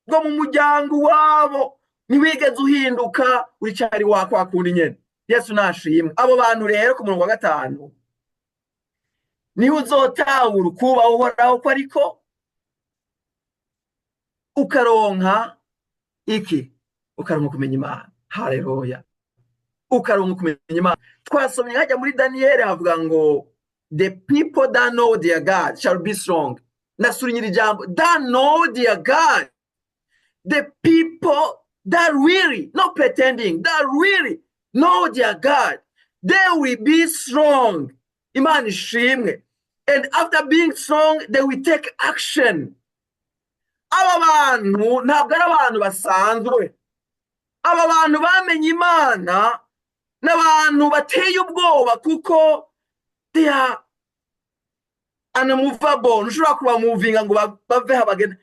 bwo mu muryango wabo, ntiwigeze uhinduka, uricari wa kwa kundi nyene." Yesu nashimwe. Abo bantu rero, ku murongo wa 5, niho uzotahura ukubaha Uhoraho ko ariko ukaronka iki? Ukaronka kumenya Imana, haleluya, ukaronka kumenya Imana. Twasomye hajya muri Daniyeli, havuga ngo: "The people that know their God shall be strong." Ndasubiye ijambo "that know their God", the people that really, not pretending, that really know their God, they will be strong. Imana ishimwe. And after being strong, they will take action. Aba bantu ntabwo ari abantu basanzwe. Aba bantu bamenye Imana n'abantu bateye ubwoba, kuko they are unmovable. Ntushobora kubamuvinga ngo bave bagende,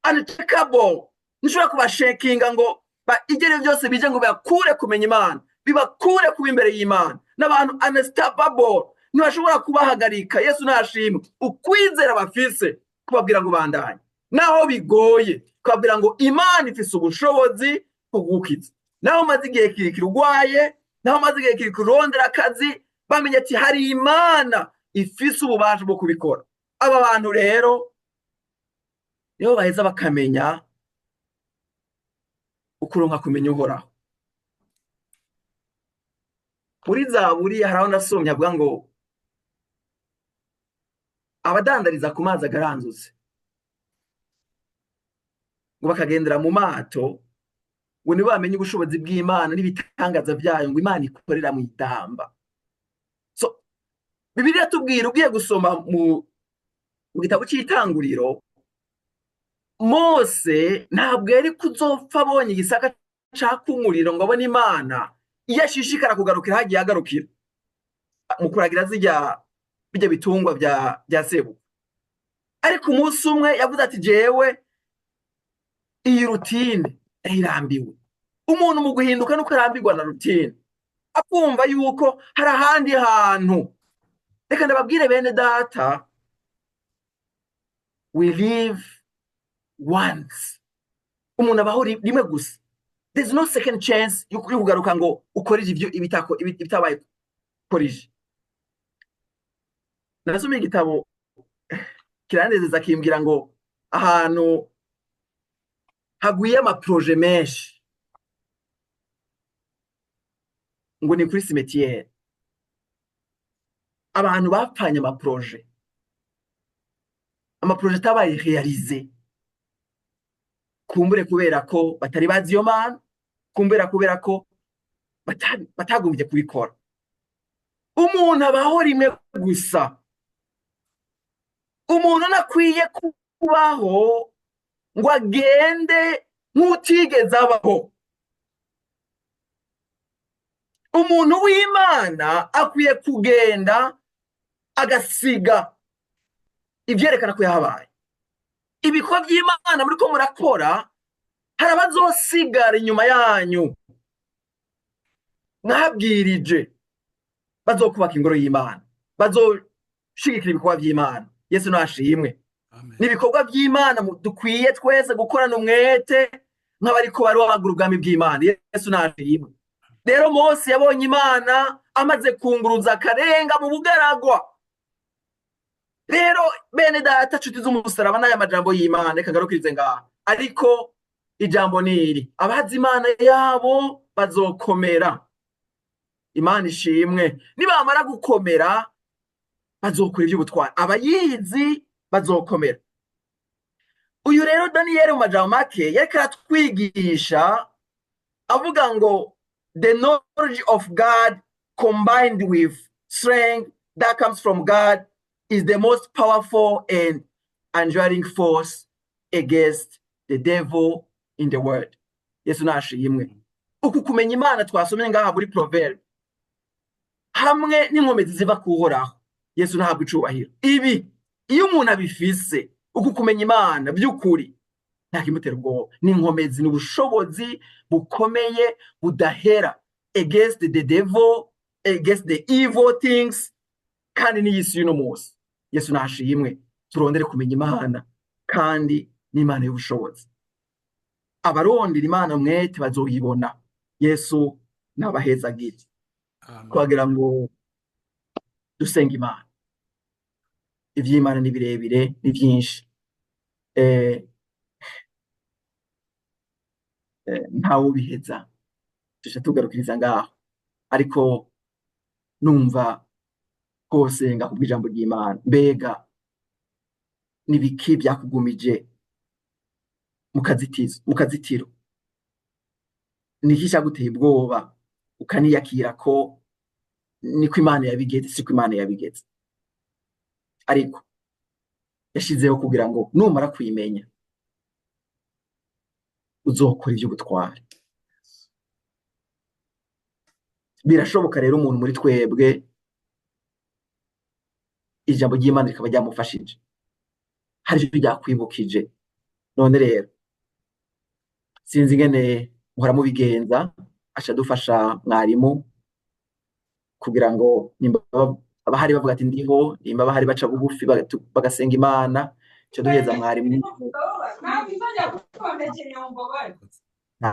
unshakable. Ntushobora kubashekinga ngo ibyo byose bije ngo bibakure kumenya Imana, bibakure kuba imbere y'Imana. N'abantu unstoppable, ntibashobora kubahagarika. Yesu nashimwe. Ukwizera bafise kubabwira ngo bandanye naho bigoye, kubabwira ngo Imana ifise ubushobozi bwo kugukiza naho umaze igihe kirekire urwaye, naho umaze igihe kirekire urondera akazi, bamenye ati hari Imana ifise ububasha bwo kubikora. Aba bantu rero nibo baheza bakamenya ukuronka kumenya Uhoraho. Muri Zaburi hari aho nasomye avuga ngo abadandariza ku mazi agaranzutse, ngo bakagendera mu mato, ngo nibo bamenye ubushobozi bw'Imana n'ibitangaza byayo, ngo Imana ikorera mu idamba. So Bibiliya tubwira, ugiye gusoma mu gitabo cy'Itanguriro, Mose ntabwo yari kuzopfa abonye igisaka caka umuriro ngo abone Imana, iyo ashishikara kugarukira hagiye agarukira mu kuragira zijya bijya bitungwa bya sebu. Ariko umunsi umwe yavuze ati jewe iyi routine irambiwe. Umuntu mu guhinduka nuko arambirwa na routine, akumva yuko hari ahandi hantu. Reka ndababwire bene data, we live once. Umuntu abaho rimwe gusa. There's no second chance yo kugaruka ngo ukorije ibyo ibitabaye korije. Nasomye igitabo kiranezeza, kimbwira ngo ahantu hagwiye amaprojets menshi ngo ni kuri cimetière. Abantu bapfanye amaprojets, amaprojets atabaye réalisé, kumbure kubera ko batari bazi iyo Mana, kumbera kubera ko batagombye kubikora. Umuntu abaho rimwe gusa. Umuntu anakwiye kubaho ngo agende nk'utigeze abaho. Umuntu w'Imana akwiye kugenda agasiga ivyerekana ko yahabaye. Ibikorwa by'Imana muriko murakora, hari abazosigara inyuma yanyu mwabwirije, bazokubaka ingoro y'Imana, bazoshigikira ibikorwa by'Imana. Yesu nashimwe. Ni ibikorwa by'Imana dukwiye twese gukorana umwete nk'abariko barubagura ubwami bw'Imana. Yesu nashimwe. Rero Mose yabonye Imana amaze kunguruza akarenga mu bugaragwa. Rero bene data, nshuti z'umusaraba, n'aya majambo y'Imana reka ngarukirize ngaha, ariko ijambo ni iri: abazi Imana yabo bazokomera. Imana ishimwe. Nibamara gukomera bazokora iby'ubutwari. Abayizi bazokomera. Uyu rero Daniyeli, mu majambo make, yariko aratwigisha avuga ngo the knowledge of God combined with strength that comes from God is the most powerful and enduring force against the devil in the world. Yesu nashimwe. Uku kumenya Imana twasomye ngaha muri Proverbe hamwe n'inkomezi ziva kuhoraho, Yesu ntabwo icubahiro. Ibi iyo umuntu abifise, uku kumenya Imana by'ukuri, nta kimutera ubwoba. Ni inkomezi, ni ubushobozi bukomeye budahera against the devil, against the evil things, kandi n'iyisi y'uno munsi. Yesu nashimwe. Turondere kumenya Imana, kandi n'Imana y'ubushobozi. Abarondera Imana mwete bazoyibona. Yesu nabahezagire. Twagira ngo dusenga Imana. Ivy'Imana ni birebire, ni byinshi, ntawe ubiheza. Tuca tugarukiriza ngaho, ariko numva kosenga kubw'ijambo ry'Imana. Mbega nibiki byakugumije mu kazitiro? Niki cyaguteye ubwoba ukaniyakira ko niko Imana yabigeze? Siko Imana yabigeze, ariko yashizeho kugira ngo numara kuyimenya uzokora iby'ubutwari. Birashoboka rero umuntu muri twebwe ijambo ry'Imana rikaba ryamufashije, hari icyo ryakwibukije. None rero sinzi ingene muhora mubigenza, aca adufasha mwarimu kugira ngo nimba abahari bavuga ati ndiho, nimba abahari baca bugufi bagasenga Imana, ico duheza mwarimu.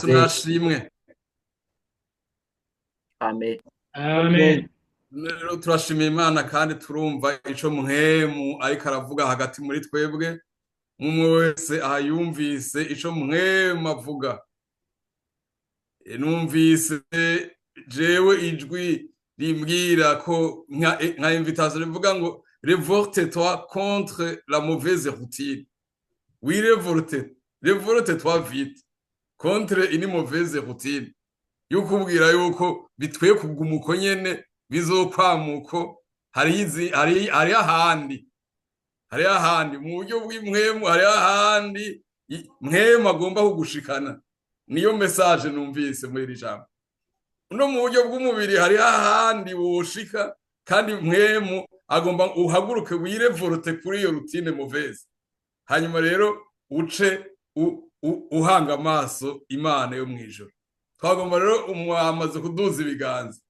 Tunashimwe. Amen. Amen. Rero turashimira Imana kandi turumva ico Mpwemu ariko aravuga hagati muri twebwe. Umwe wese aha yumvise ico Mpwemu avuga. Numvise jewe ijwi rimbwira ko nka invitation rivuga ngo révolte-toi contre la mauvaise routine. Oui, révolte, révolte-toi vite contre une mauvaise routine. Yukubwira yuko bitwiye kuguma uko nyene bizokwamuko, hari ahandi, hari ahandi mu buryo bw'impwemu, hari ahandi Mpwemu agomba kugushikana. Niyo message numvise muri iri jambo. No mu buryo bw'umubiri hari ahandi woshika, kandi Mpwemu agomba uhaguruke wirevolte kuri iyo routine mauvaise. Hanyuma rero uce uhanga amaso Imana yo mwijoro. Twagomba rero umwamaze kuduza ibiganza,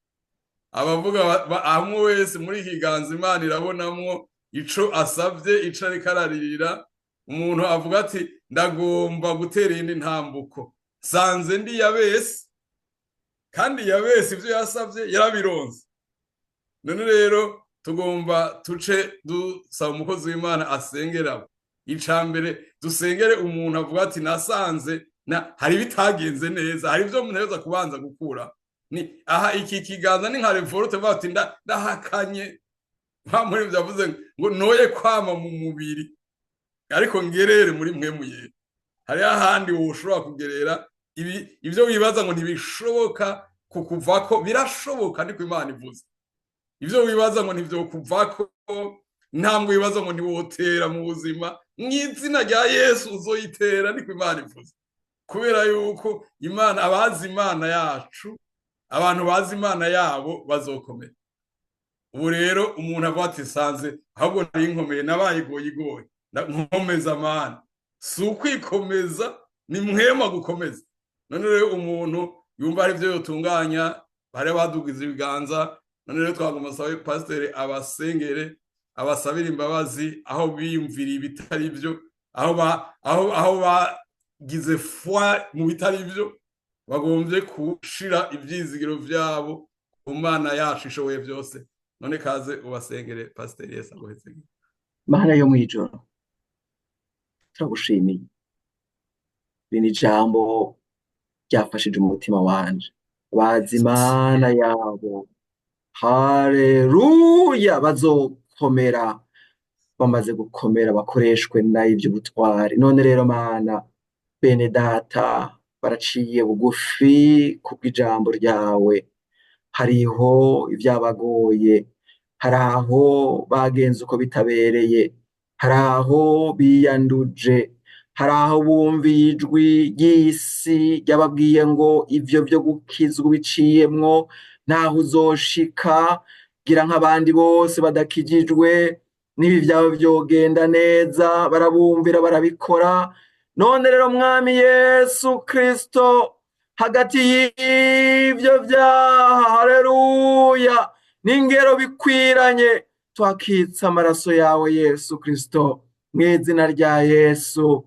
abavuga amwe wese muri iki kiganza Imana irabonamwo ico asavye, ico ariko araririra. Umuntu avuga ati ndagomba gutera iyindi ntambuko, sanze ndi Yabesi, kandi Yabesi ivyo yasavye yarabironse. None rero tugomba tuce dusaba umukozi w'Imana asengera. Icambere dusengere umuntu avuga ati nasanze na hari bitagenze neza, hari ivyo muneza kubanza gukura. Ni aha iki kiganza ni nka révolte, bavuga ati ndahakanye. Nta muri byavuze ngo noye kwama mu mubiri, ariko ngerere muri Mpwemu Yera. Hari ahandi woshobora kugerera ibi ivyo wibaza ngo ntibishoboka kukuvako, birashoboka, niko Imana ivuze. Ivyo wibaza ngo ntivyokuvako, intambwe wibaza ngo ntiwotera mu buzima, mw'izina rya Yesu uzoyitera, niko Imana ivuze. Kubera yuko Imana, abazi Imana yacu, abantu bazi Imana yabo bazokomera. Ubu rero umuntu avuga ati sanze ahubwo nari nkomeye, nabaye igoyigoye, nkomeza amana. Si ukwikomeza, ni Mpwemu gukomeza. None rero umuntu yumva hari ivyo yotunganya, bari badugize ibiganza. None rero twagomba sabe pasiteri abasengere, abasabire imbabazi aho biyumvira ibitari byo, aho bagize foi mu bitari byo, bagombye kushira ivyizigiro vyabo ku Mana yacu ishoboye byose. None kaze ubasengere pasiteri, Yesu aguheze. Mana yo mwijoro, turagushimiye. Iri ni ijambo ryafashije umutima wanje. Bazi Imana yabo, haleluya, bazokomera, bamaze gukomera bakoreshwe nayo ivy'ubutwari. None rero Mana, bene data baraciye bugufi kubw'ijambo ryawe. Hariho ibyabagoye, hari aho bagenze uko bitabereye, hari aho biyanduje, hari aho bumviye ijwi ry'isi ryababwiye ngo ivyo vyo gukizwa biciyemwo ntaho uzoshika, gira nk'abandi bose badakijijwe, n'ibi vyawe vyogenda neza, barabumvira barabikora. None rero Mwami Yesu Kristo, hagati y'ivyo vyaha, haleluya, n'ingero bikwiranye, twakitse amaraso yawe Yesu Kristo, mw'izina rya Yesu.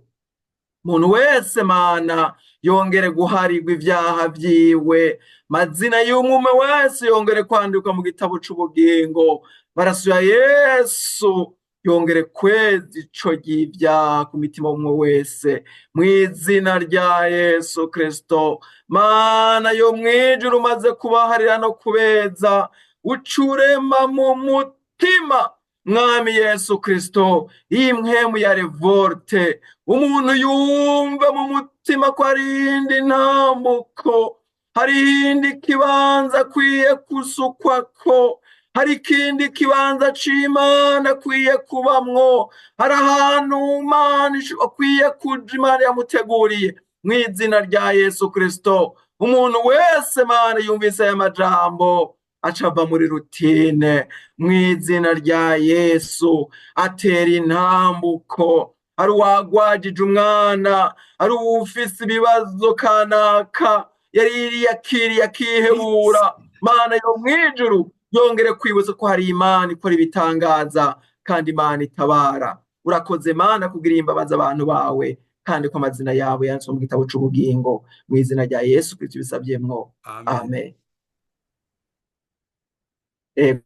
Umuntu wese Mana yongere guharirwa ivyaha vyiwe, mazina y'umwume wese yongere kwandikwa mu gitabo c'ubugingo, maraso ya Yesu yongere kweza ico ry'ivyaha ku mitima umwe wese, mw'izina rya Yesu Kristo. Mana yo mwijuru, umaze kubaharira no kubeza, ucurema mu mutima Mwami Yesu Kristo iyi mpwemu ya révolte, umuntu yumve mu mutima ko hari iyindi ntambuko, hari iyindi kibanza akwiye kusukwako, hari ikindi kibanza c'Imana akwiye kubamwo, hari ahantu Imana akwiye kuja, Imana yamuteguriye, mw'izina rya Yesu Kristo. Umuntu wese Mana yumvise aya majambo acava muri rutine mu izina rya Yesu, atera intambuko. Ari uwagwajije umwana, ari uwufise ibibazo kanaka yari yakiriye akihebura, Mana yo mw'ijuru yongere kwibutsa ko hari Imana ikora ibitangaza kandi Imana itabara. Urakoze Mana kugira imbabazi abantu bawe, kandi ko amazina yabo yanditswe mu gitabo c'ubugingo. Mu izina rya Yesu Kristo bisavyemwo, amen.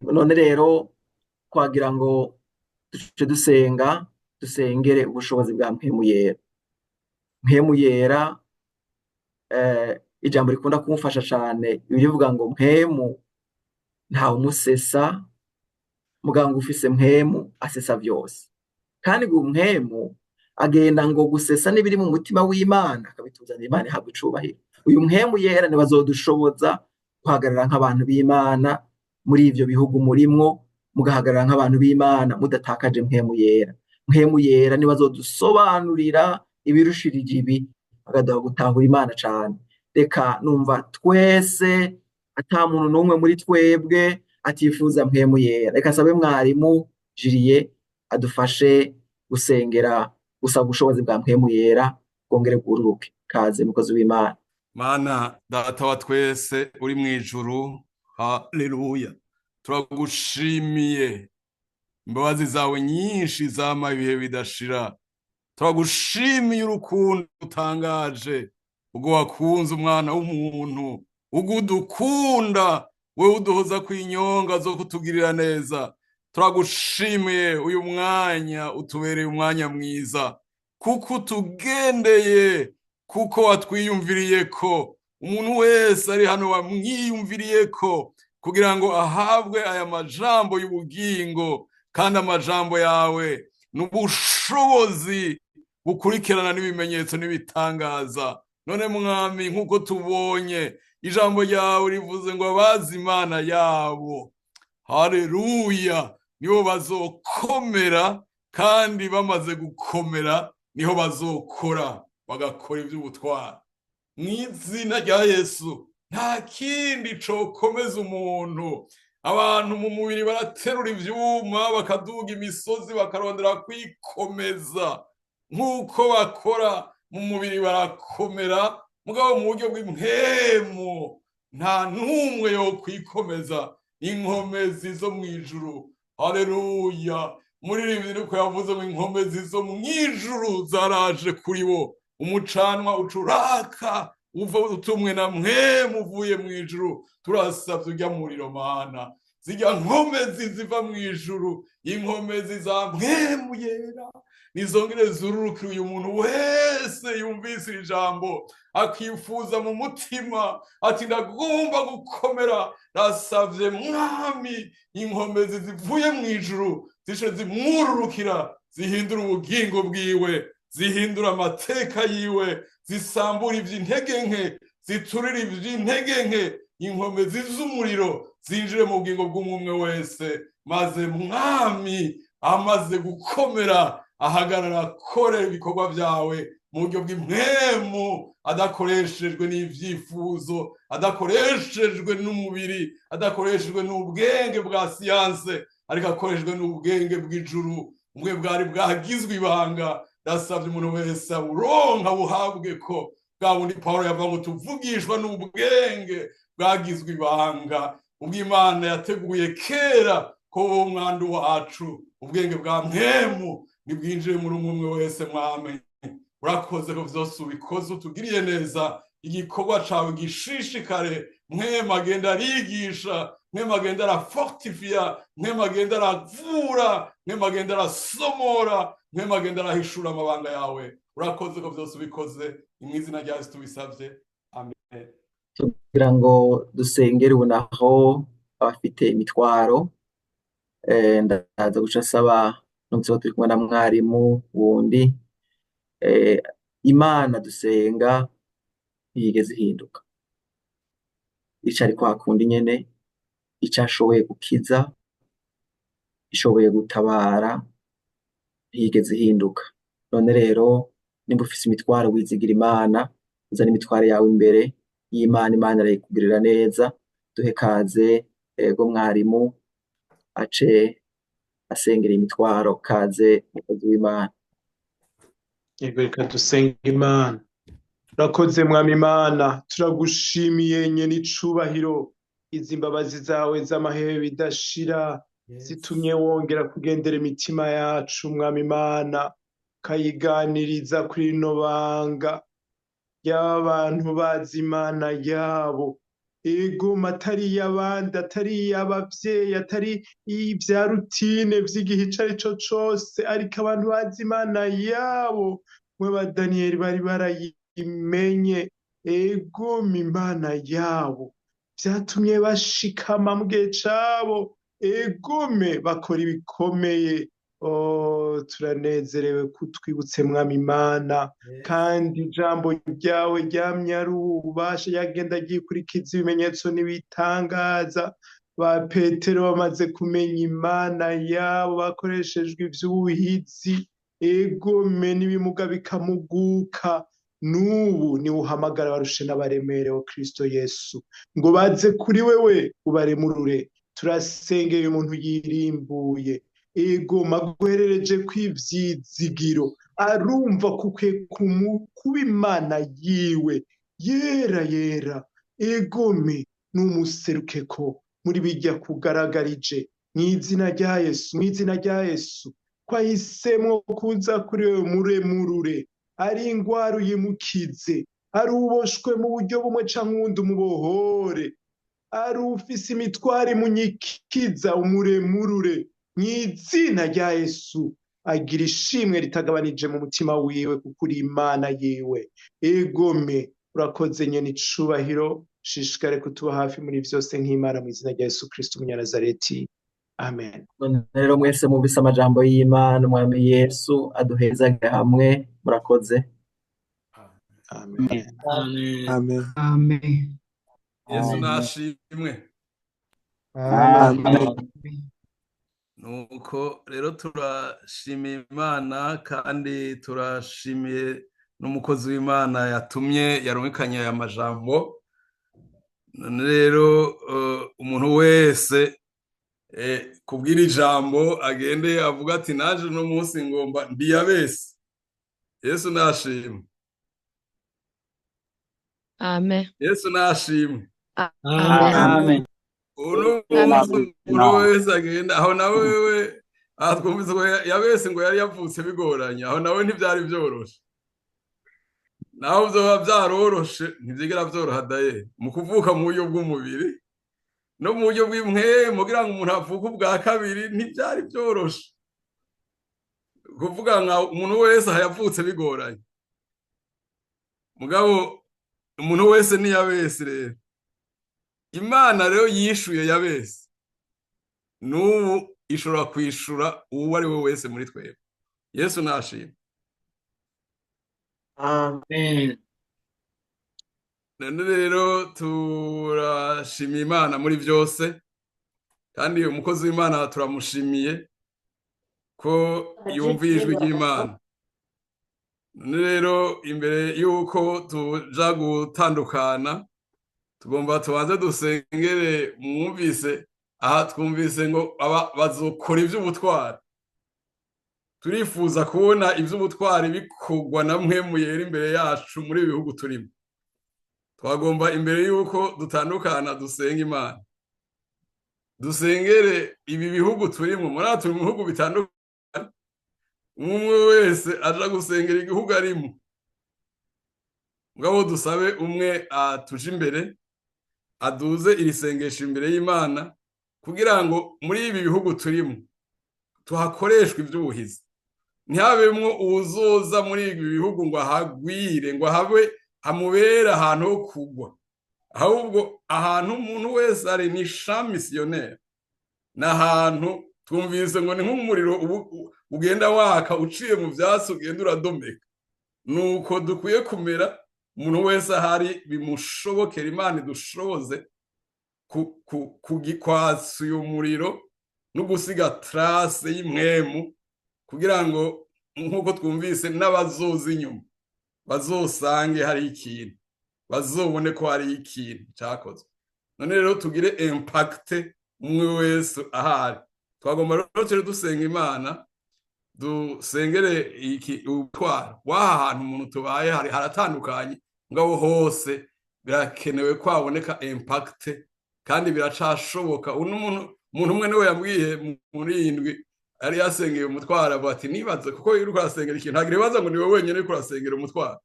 None rero twagira ngo duce dusenga, dusengere ubushobozi bwa Mpwemu Yera. Mpwemu Yera, ijambo rikunda kumufasha cane rivuga ngo Mpwemu ntawe umusesa, muganga ufise Mpwemu asesa vyose. Kandi ngo Mpwemu agenda ngo gusesa n'ibiri mu mutima w'Imana akabituzanira, Imana ihabwa icubahiro. Uyu Mpwemu Yera ni bazodushoboza guhagarara nk'abantu b'Imana muri ivyo bihugu murimwo, mugahagarara nk'abantu b'Imana mudatakaje Mpwemu Yera. Mpwemu Yera ni bazodusobanurira ibirushirije ibi, bakaduha gutahura Imana cane. Reka numva twese ata muntu n'umwe muri twebwe atifuza Mpwemu Yera. Reka sabe mwarimu Julie adufashe gusengera gusaba ubushobozi bwa Mpwemu Yera bwongere bwururuke. Kaze mukozi w'Imana. Mana Data wa twese uri mu ijuru, haleluya, turagushimiye imbabazi zawe nyinshi zama ibihe bidashira. Turagushimiye urukundo utangaje, ubwo wakunze umwana w'umuntu, ubwo udukunda wewe uduhoza ku inyonga zo kutugirira neza. Turagushimiye uyu mwanya utubereye umwanya mwiza, kuko utugendeye, kuko watwiyumviriye ko umuntu wese ari hano wamwiyumviriye ko, kugira ngo ahabwe aya majambo y'ubugingo. Kandi amajambo yawe n'ubushobozi bukurikirana n'ibimenyetso n'ibitangaza. None Mwami, nk'uko tubonye ijambo ryawe rivuze ngo abazi Imana yabo, haleluya, nibo bazokomera, kandi bamaze gukomera niho bazokora, bagakora iby'ubutwari. Mu izina rya Yesu, nta kindi cokomeza umuntu. Abantu mu mubiri baraterura ivyuma, bakaduga imisozi, bakarondera kwikomeza. Nk'uko bakora mu mubiri barakomera, mugabo mu buryo bw'impwemu nta n'umwe yo kwikomeza. Inkomezi zo mu ijuru, haleluya. Muririmbyi niko yavuze ngo inkomezi zo mu ijuru zaraje kuri bo, umucanwa ucuraka uva utumwe na Mpwemu uvuye mu ijuru. Turasavye urya muriro Mana, zirya nkomezi ziva mu ijuru, inkomezi za Mpwemu Yera nizongere zururukire uyu muntu wese yumvise iri jambo akifuza mu mutima ati ndagomba gukomera. Rasavye Mwami, inkomezi zivuye mu ijuru zishe zimwururukira, zihindura ubugingo bwiwe, zihindura amateka yiwe, zisambura ivy'intege nke, ziturira ivy'intege nke. Inkomezi z'umuriro zinjire mu bugingo bw'umwe wese, maze Mwami amaze gukomera ahagarara akore ibikorwa byawe mu buryo bw'impwemu, adakoreshejwe n'ivyifuzo, adakoreshejwe n'umubiri, adakoreshejwe n'ubwenge bwa siyanse, ariko akoreshejwe n'ubwenge bw'ijuru, ubwe bwari bwagizwe ibanga. Ndasabye umuntu wese aburonka buhabwe ko bwa bundi Pawulo yavuga ngo tuvugishwa n'ubwenge bwagizwe ibanga, ubw'Imana yateguye kera ko wowe umwandu wacu. Ubwenge bwa Mpwemu nibwinjire muri umwe wese. Mwami, urakoze ko vyose ubikoze utugiriye neza. Igikorwa cawe gishishikare. Mpwemu agenda arigisha, Mpwemu agenda arafortifiya, Mpwemu agenda aravura, Mpwemu agenda arasomora, Mpwemu agenda arahishura amabanga yawe. Urakoze ko vyose ubikoze, mu izina rya Yesu tubisavye, amen. Kugira ngo dusengere ubu naho abafite imitwaro, ndaza guca asaba numvise ko turi kumwe na mwarimu wundi. Imana dusenga ntiyigeze ihinduka, icari kwa kundi nyene, ico ashoboye gukiza, ishoboye gutabara, ntiyigeze ihinduka. None rero nimba ufise imitwaro, wizigira Imana, uzana imitwaro yawe imbere. y'Imana, Imana irayikugirira neza. Duhe kaze ego mwarimu ace asengera imitwaro. Kaze mukozi w'Imana. Yego, reka dusenge Imana. Urakoze Mwami Imana, turagushimiye nyene icubahiro. Izi mbabazi zawe z'amahebe bidashira zitumye wongera kugendera imitima yacu Mwami Imana, ukayiganiriza kuri rino banga ry'abantu bazi Imana yabo. Ego atari iy'abandi, atari iy'abavyeyi, atari ibya rutine vy'igihe ico ari co cose, ariko abantu bazi Imana yabo, mwe ba Daniyeli bari barayimenye. Ego Imana yabo vyatumye bashikama mu gihe cabo, egome bakora ibikomeye. Oh, turanezerewe kutwibutse Mwami Imana, kandi ijambo ryawe ryamye ari ububasha, ryagenda ryikurikiza ibimenyetso n'ibitangaza. Ba Petero bamaze kumenya Imana yabo, bakoreshejwe ivy'ubuhizi, egome n'ibimuga bikamuguka. N'ubu niwe uhamagara abarushe n'abaremerewe, Kristo Yesu, ngo baze kuri wewe ubaremurure. Turasengeye umuntu yirimbuye, ego maguherereje kw'ivyizigiro, arumva kukwe kuba Imana yiwe yera yera. Egome n'umuserukeko muri bijya kugaragarije mw'izina rya Yesu, mw'izina rya Yesu, ko ahisemwo kuza kuri wewe muremurure. Ari ingwara uyimukize, ari uboshwe mu buryo bumwe canke ubundi umubohore, ari ufise imitwaro imunyikiza umuremurure mw'izina rya Yesu. Agira ishimwe ritagabanije mu mutima wiwe kuko uri Imana yiwe. Egome urakoze nyene icubahiro, shishikare kutuba hafi muri vyose nk'Imana, mu izina rya Yesu Kristo Umunyanazareti, amen. None rero mwese mwumvise amajambo y'Imana, Umwami Yesu aduhezage hamwe. Murakoze. Amen. Amen. Amen. Amen. Yesu nashimwe. Amen. Amen. Nuko rero turashimiye Imana kandi turashimiye n'umukozi w'Imana yatumye yarumikanye aya majambo. None rero umuntu wese kubwira ijambo agende avuga ati naje uno munsi ngomba ndiyabese. Yesu nashimwe. Amen. Yesu nashimwe. Amen. Amen. Uno munsi umuntu wese agenda aho nawe wewe aha twumvise ko yabese ngo yari yavutse bigoranye, aho nawe ntibyari byoroshe. Naho vyoba vyaroroshe ntivyigera vyoroha daye mu kuvuka mu buryo bw'umubiri no mu buryo bw'impwemu, kugira ngo umuntu avuke ubwa kabiri ntivyari vyoroshe. Kuvuga nka umuntu wese aha yavutse bigoranye, mugabo umuntu wese ni yabese. Rero Imana rero yishuye yabese, n'ubu ishobora kwishura uwo ari we wese muri twebwe. Yesu nashimwe. Amen. None rero turashimiye Imana muri byose, kandi umukozi w'Imana turamushimiye ko yumviye ijwi ry'Imana. None rero imbere y'uko tuja gutandukana, tugomba tubanze dusengere. Mwumvise aha, twumvise ngo aba bazokora ivy'ubutwari. Turifuza kubona ivy'ubutwari bikorwa na mwe yera imbere yacu muri ibi bihugu turimo. Twagomba imbere y'uko dutandukana dusenga Imana, dusengere ibi bihugu turimo. Muri aha turi mu bihugu bitandukanye, umwe wese aja gusengera igihugu arimo. Mugabo dusabe umwe atuje imbere, aduze iri sengesho imbere y'Imana, kugira ngo muri ibi bihugu turimo tuhakoreshwe ivy'ubuhizi, ntihabemwo uwuzoza muri ibi bihugu ngo ahagwire, ngo habe hamubere ahantu ho kugwa, ahubwo ahantu umuntu wese ari ni champ missionnaire, ni ahantu twumvise ngo ni nk'umuriro ugenda waka uciye mu vyatsi ugenda uradomeka. Nuko dukwiye kumera, umuntu wese ahari bimushobokera, Imana idushoboze kwatsa uyu muriro no gusiga trace y'impwemu, kugira ngo nk'uko twumvise n'abazoza inyuma bazosange hari ikintu. Bazobone ko hari ikintu cyakozwe. None rero tugire impact umwe wese ahari. Twagomba rero turi dusenga Imana, dusengere iki ubutwara w'aha hantu umuntu tubaye hari haratandukanye, ngabo hose birakenewe ko haboneka impact, kandi biracashoboka. Uno umuntu umwe niwe yambwiye muri iyi ndwi yari yasengeye umutwaro, avuga ati nibaze kuko iyo uriko urasengera ikintu ntagira ibibazo ngo niwe wenyine uriko urasengera umutwaro,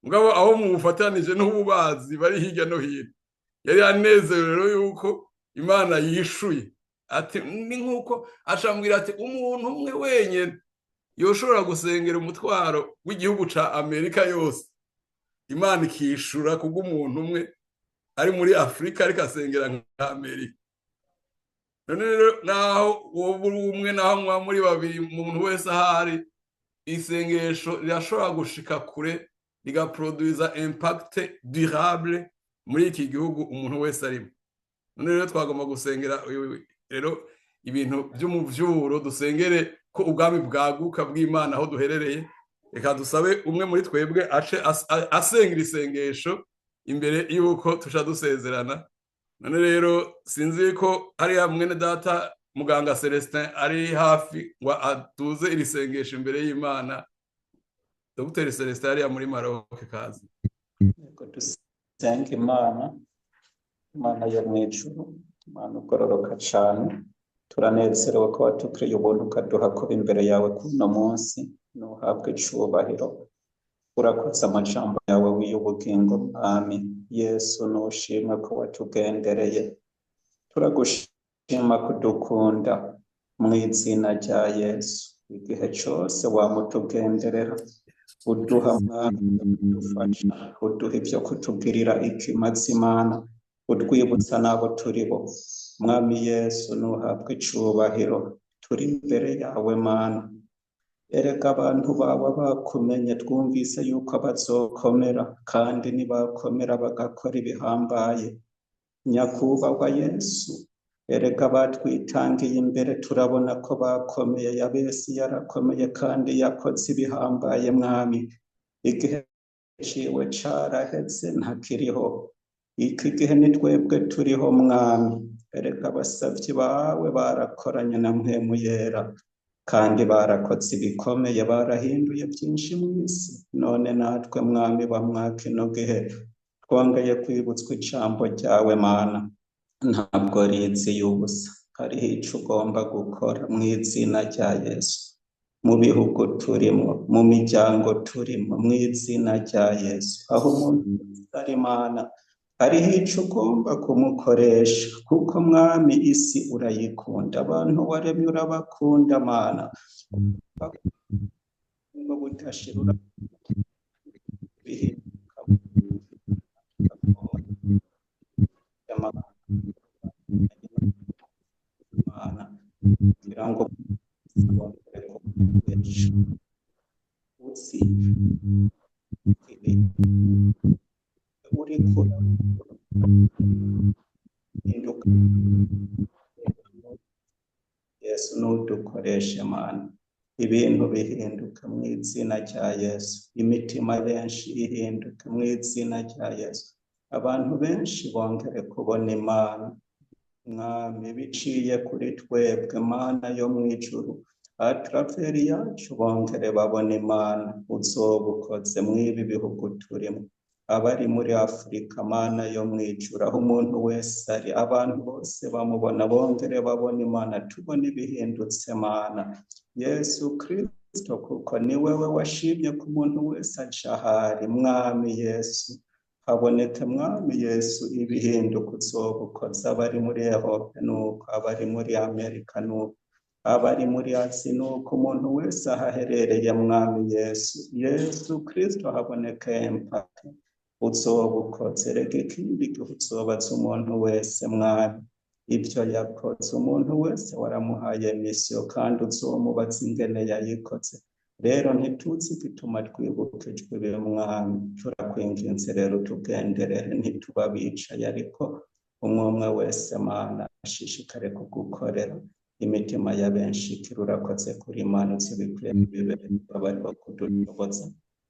mugabo aho muwufatanije n'ububazi bari hirya no hino. Yari yanezerewe rero yuko Imana yishuye, ati ni nk'uko acambwira ati umuntu umwe wenyine yoshobora gusengera umutwaro w'igihugu ca Amerika yose, Imana ikishura kubw'umuntu umwe ari muri Afurika ariko asengera nka Amerika. None rero naho wowe uri umwe, naho mwa muri babiri, umuntu wese ahari, isengesho rirashobora gushika kure, rigaproduiza impact durable muri iki gihugu umuntu wese arimo. None rero twagomba gusengera rero ibintu by'umuvyuro, dusengere ko ubwami bwaguka bw'Imana aho duherereye. Reka dusabe umwe muri twebwe ace asengera isengesho imbere y'uko tuca dusezerana. None rero sinzi ko hariya mwene data muganga Celestin ari hafi ngo atuze iri sengesho imbere y'Imana. Dr Celestin hariya muri Maroc, kazi. Yego, dusenge Imana, Imana yo mu ijuru, Imana ugororoka cane. Turanezerewe ko watugiriye ubuntu ukaduha kuba imbere yawe kuno munsi, nuhabwe icubahiro. Urakoze amajambo yawe w'ubugingo, Mwami Yesu, nushimwe ko watugendereye. Turagushima kudukunda mu izina rya Yesu. Igihe cose wamutugenderera, uduha Mwami kudufasha, uduha ibyo kutugirira ikimazi Imana, utwibutsa n'abo turi bo. Mwami Yesu, nuhabwe icubahiro. Turi imbere yawe Mana. Erega abantu bawe bakumenye, twumvise yuko bazokomera, kandi nibakomera bagakora ibihambaye. Nyakubahwa Yesu, erega batwitangiye imbere, turabona ko bakomeye. Yabesi yarakomeye kandi yakoze ibihambaye Mwami. Igihe ciwe caraheze, ntakiriho. Iki gihe ni twebwe turiho Mwami. Erega abasavyi bawe barakoranye na Mpwemu Yera, kandi barakoze ibikomeye, barahinduye byinshi mu isi. None natwe Mwami wa mwakino gihe twongeye kwibutswa ijambo ryawe Mana, ntabwo rizi ubusa. Hariho ico ugomba gukora mu izina rya Yesu, mu bihugu turimo, mu miryango turimo, mu izina rya Yesu. Aho umuntu ari Mana, hariho ico ugomba kumukoresha, kuko Mwami isi urayikunda, abantu waremye urabakunda Mana. Ngo budashira bihinduka Mana, kugira ngo uzi uriko urahinduka. Yesu, nudukoreshe Mana, ibintu bihinduka mu izina rya Yesu, imitima benshi ihinduka mu izina rya Yesu, abantu benshi bongere kubona Imana Mwami biciye kuri twebwe. Mana yo mu ijuru, à travers yacu bongere babona Imana. Uzoba ukoze mw'ibi bihugu turimo, abari muri Afurika, Mana yo mu ijuru, aho umuntu wese ari, abantu bose bamubona bongere babona Imana, tubone ibihindutse Mana Yesu Kristo, kuko ni wewe washimye ko umuntu wese aja ahari. Mwami Yesu, haboneke Mwami Yesu ibihinduka. Uzoba ukoze. Abari muri Erope nuko, abari muri Amerika nuko, abari muri Azi nuko, umuntu wese ahaherereye Mwami Yesu, Yesu Kristo, haboneke impact. Uzoba ukoze. Reka ikindi gihe uzobaza umuntu wese Mwami ibyo yakoze. Umuntu wese waramuhaye mission, kandi uzomubaza ingene yayikoze. Rero ntituzi igituma twibukijwe ibi Mwami. Turakwinginze rero tugenderere, ntituba bicaye, ariko umwe umwe wese Mana ashishikare kugukorera, imitima ya benshi ikiri. Urakoze kuri Imana, uzi bikwiye bibere bari bakudushoboza.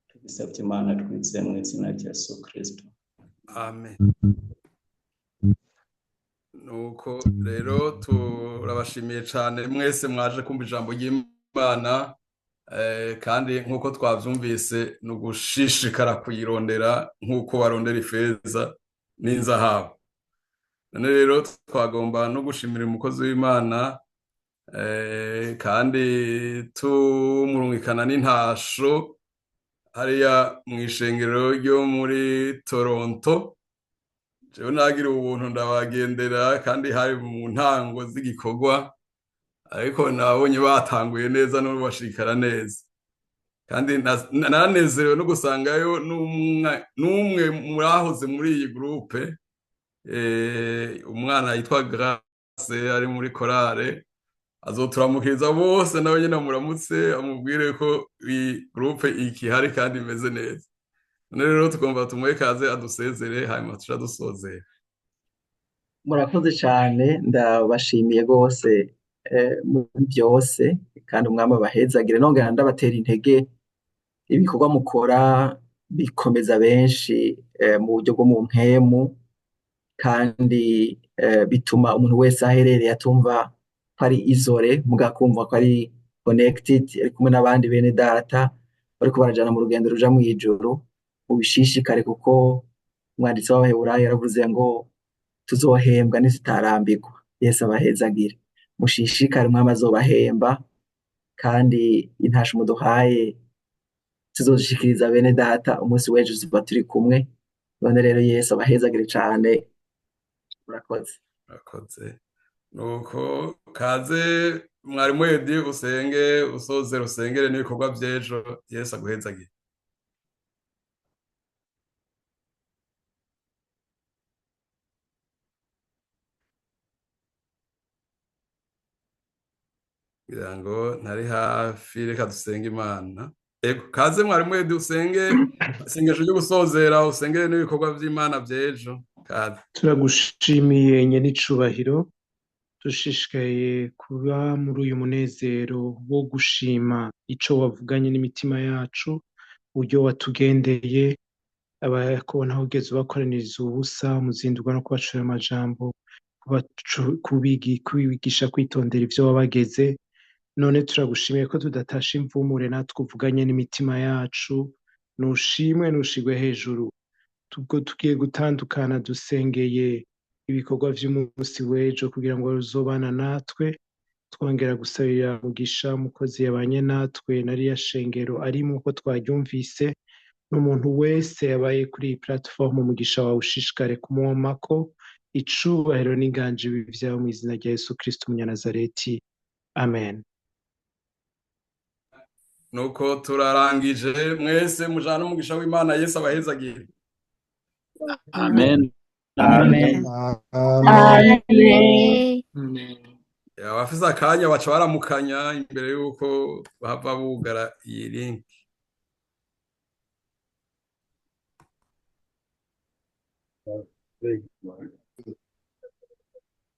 Tubisabye Imana twizeye mu izina rya Yesu Kristo. Amen. Nuko rero turabashimiye cyane mwese mwaje kumva ijambo ry'Imana, kandi nk'uko twabyumvise ni ugushishikara kuyirondera nk'uko barondera ifeza n'inzahabu. None rero twagomba no gushimira umukozi w'Imana, kandi tumurungikana n'intasho hariya mu ishengero ryo muri Toronto. Jewe nagira ubuntu ndabagendera, kandi hari mu ntango z'igikorwa, ariko nabonye batanguye neza no bashikara neza, kandi naranezerewe no gusangayo n'umwe murahoze muri iyi groupe, umwana yitwa Grace ari muri korale, azoturamukiriza bose, nawe nyine amuramutse amubwire ko iyi groupe ikihari kandi imeze neza. None rero tugomba tumuhe kaze adusezere, hanyuma tuca dusozera. Murakoze cyane, ndabashimiye rwose muri byose, kandi umwami abahezagire. Nongera ndabatera intege, ibikorwa mukora bikomeza benshi mu buryo bwo mu mpemu, kandi bituma umuntu wese aherereye atumva ko ari izore, mugakumva ko ari connected, ari kumwe n'abandi bene data bariko barajana mu rugendo ruja mu ijuru. Mubishishikare, kuko umwanditsi w'Abaheburayo yaravuze ngo tuzohembwa ntizitarambirwa. Yesu abahezagire, mushishikare, umwami azobahemba, kandi intasho muduhaye tuzozishikiriza bene data umunsi w'ejo tuzoba turi kumwe. None rero Yesu abahezagire cane, murakoze. Murakoze. Nuko kaze mwarimu Edi, usenge usozere, usengere n'ibikorwa by'ejo. Yesu aguhezagire. Kugira ngo ntari hafi, reka dusenge Imana. Ego, kaze mwarimu Edi, usenge isengesho ryo gusozera, usengere n'ibikorwa by'Imana by'ejo. Kaze. Turagushimiye nyenicubahiro, dushishikaye kuba muri uyu munezero wo gushima ico wavuganye n'imitima yacu, uburyo watugendeye, abakubona aho ugeze ubakoraniriza ubusa, muzindurwa no kubacura amajambo, kubigisha kwitondera ivyo wabageze. None turagushimiye ko tudatasha imvumure, natwe uvuganye n'imitima yacu. Nushimwe, nushigwe hejuru. Ubwo tugiye gutandukana, dusengeye ibikorwa vy'umunsi w'ejo kugira ngo ruzobana natwe. Twongera gusabira mugisha umukozi yabanye natwe na riya shengero arimwo uko twaryumvise, n'umuntu wese yabaye kuri iyi platform, umugisha wawe ushishikare kumwomako. Icubahiro n'inganji bivyawe mu izina rya Yesu Kristo Umunyanazareti, amen. Nuko turarangije, mwese mujana umugisha w'Imana. Yesu abahezagire. Amen. Amen. Amen. Abafise akanya baca baramukanya imbere y'uko bahava bugara iyi link.